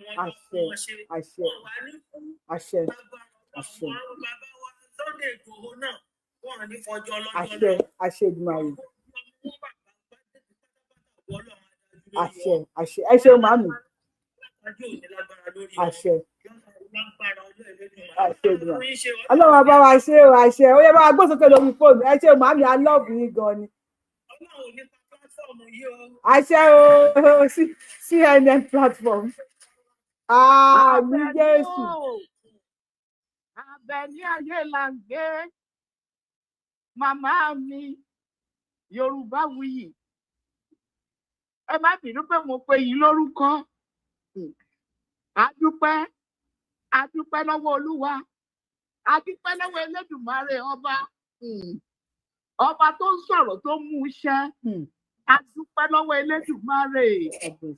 wọn lọ Àṣẹ. fún wọn ṣe. Àṣẹ. Wọn wà ní kú. Àṣẹ. Àṣẹ. Àwọn bàbá wa Sunday Igboho náà, wọn ò ní fọjọ́ ọlọ́jọ́ Àṣẹ. lọ. Àṣẹ Èdùmàrè. Àṣẹ. Àṣẹ. Ẹ ṣeun màmí. Adájọ́ ò ní lágbára lórí wọn. Àṣẹ. Lágbára Ọlọ́run Elédùmarè. Àṣẹ Èdùmàrè. Fún yín ṣe. Ọlọ́run bá wa ṣe o. Àṣẹ. Ó yẹ bá wa gbósókè lórí fóònù. Ẹ ṣeun màmí, I love yín gan ni. Ọlọ́run ò ní pa platform yìí o. Àṣẹ o. CNN platform. Àmì Jésù. Àbẹ̀ní ayé là ń gbé. Màmá mi, Yorùbá wuyì. Ẹ má bínú pé mo pe yín lórúkọ. A dúpẹ́, a dúpẹ́ lọ́wọ́ Olúwa, a dúpẹ́ lọ́wọ́ Elédùmarè ọba, ọba tó ń sọ̀rọ̀ tó mú iṣẹ́. A dúpẹ́ lọ́wọ́ Elédùmarè.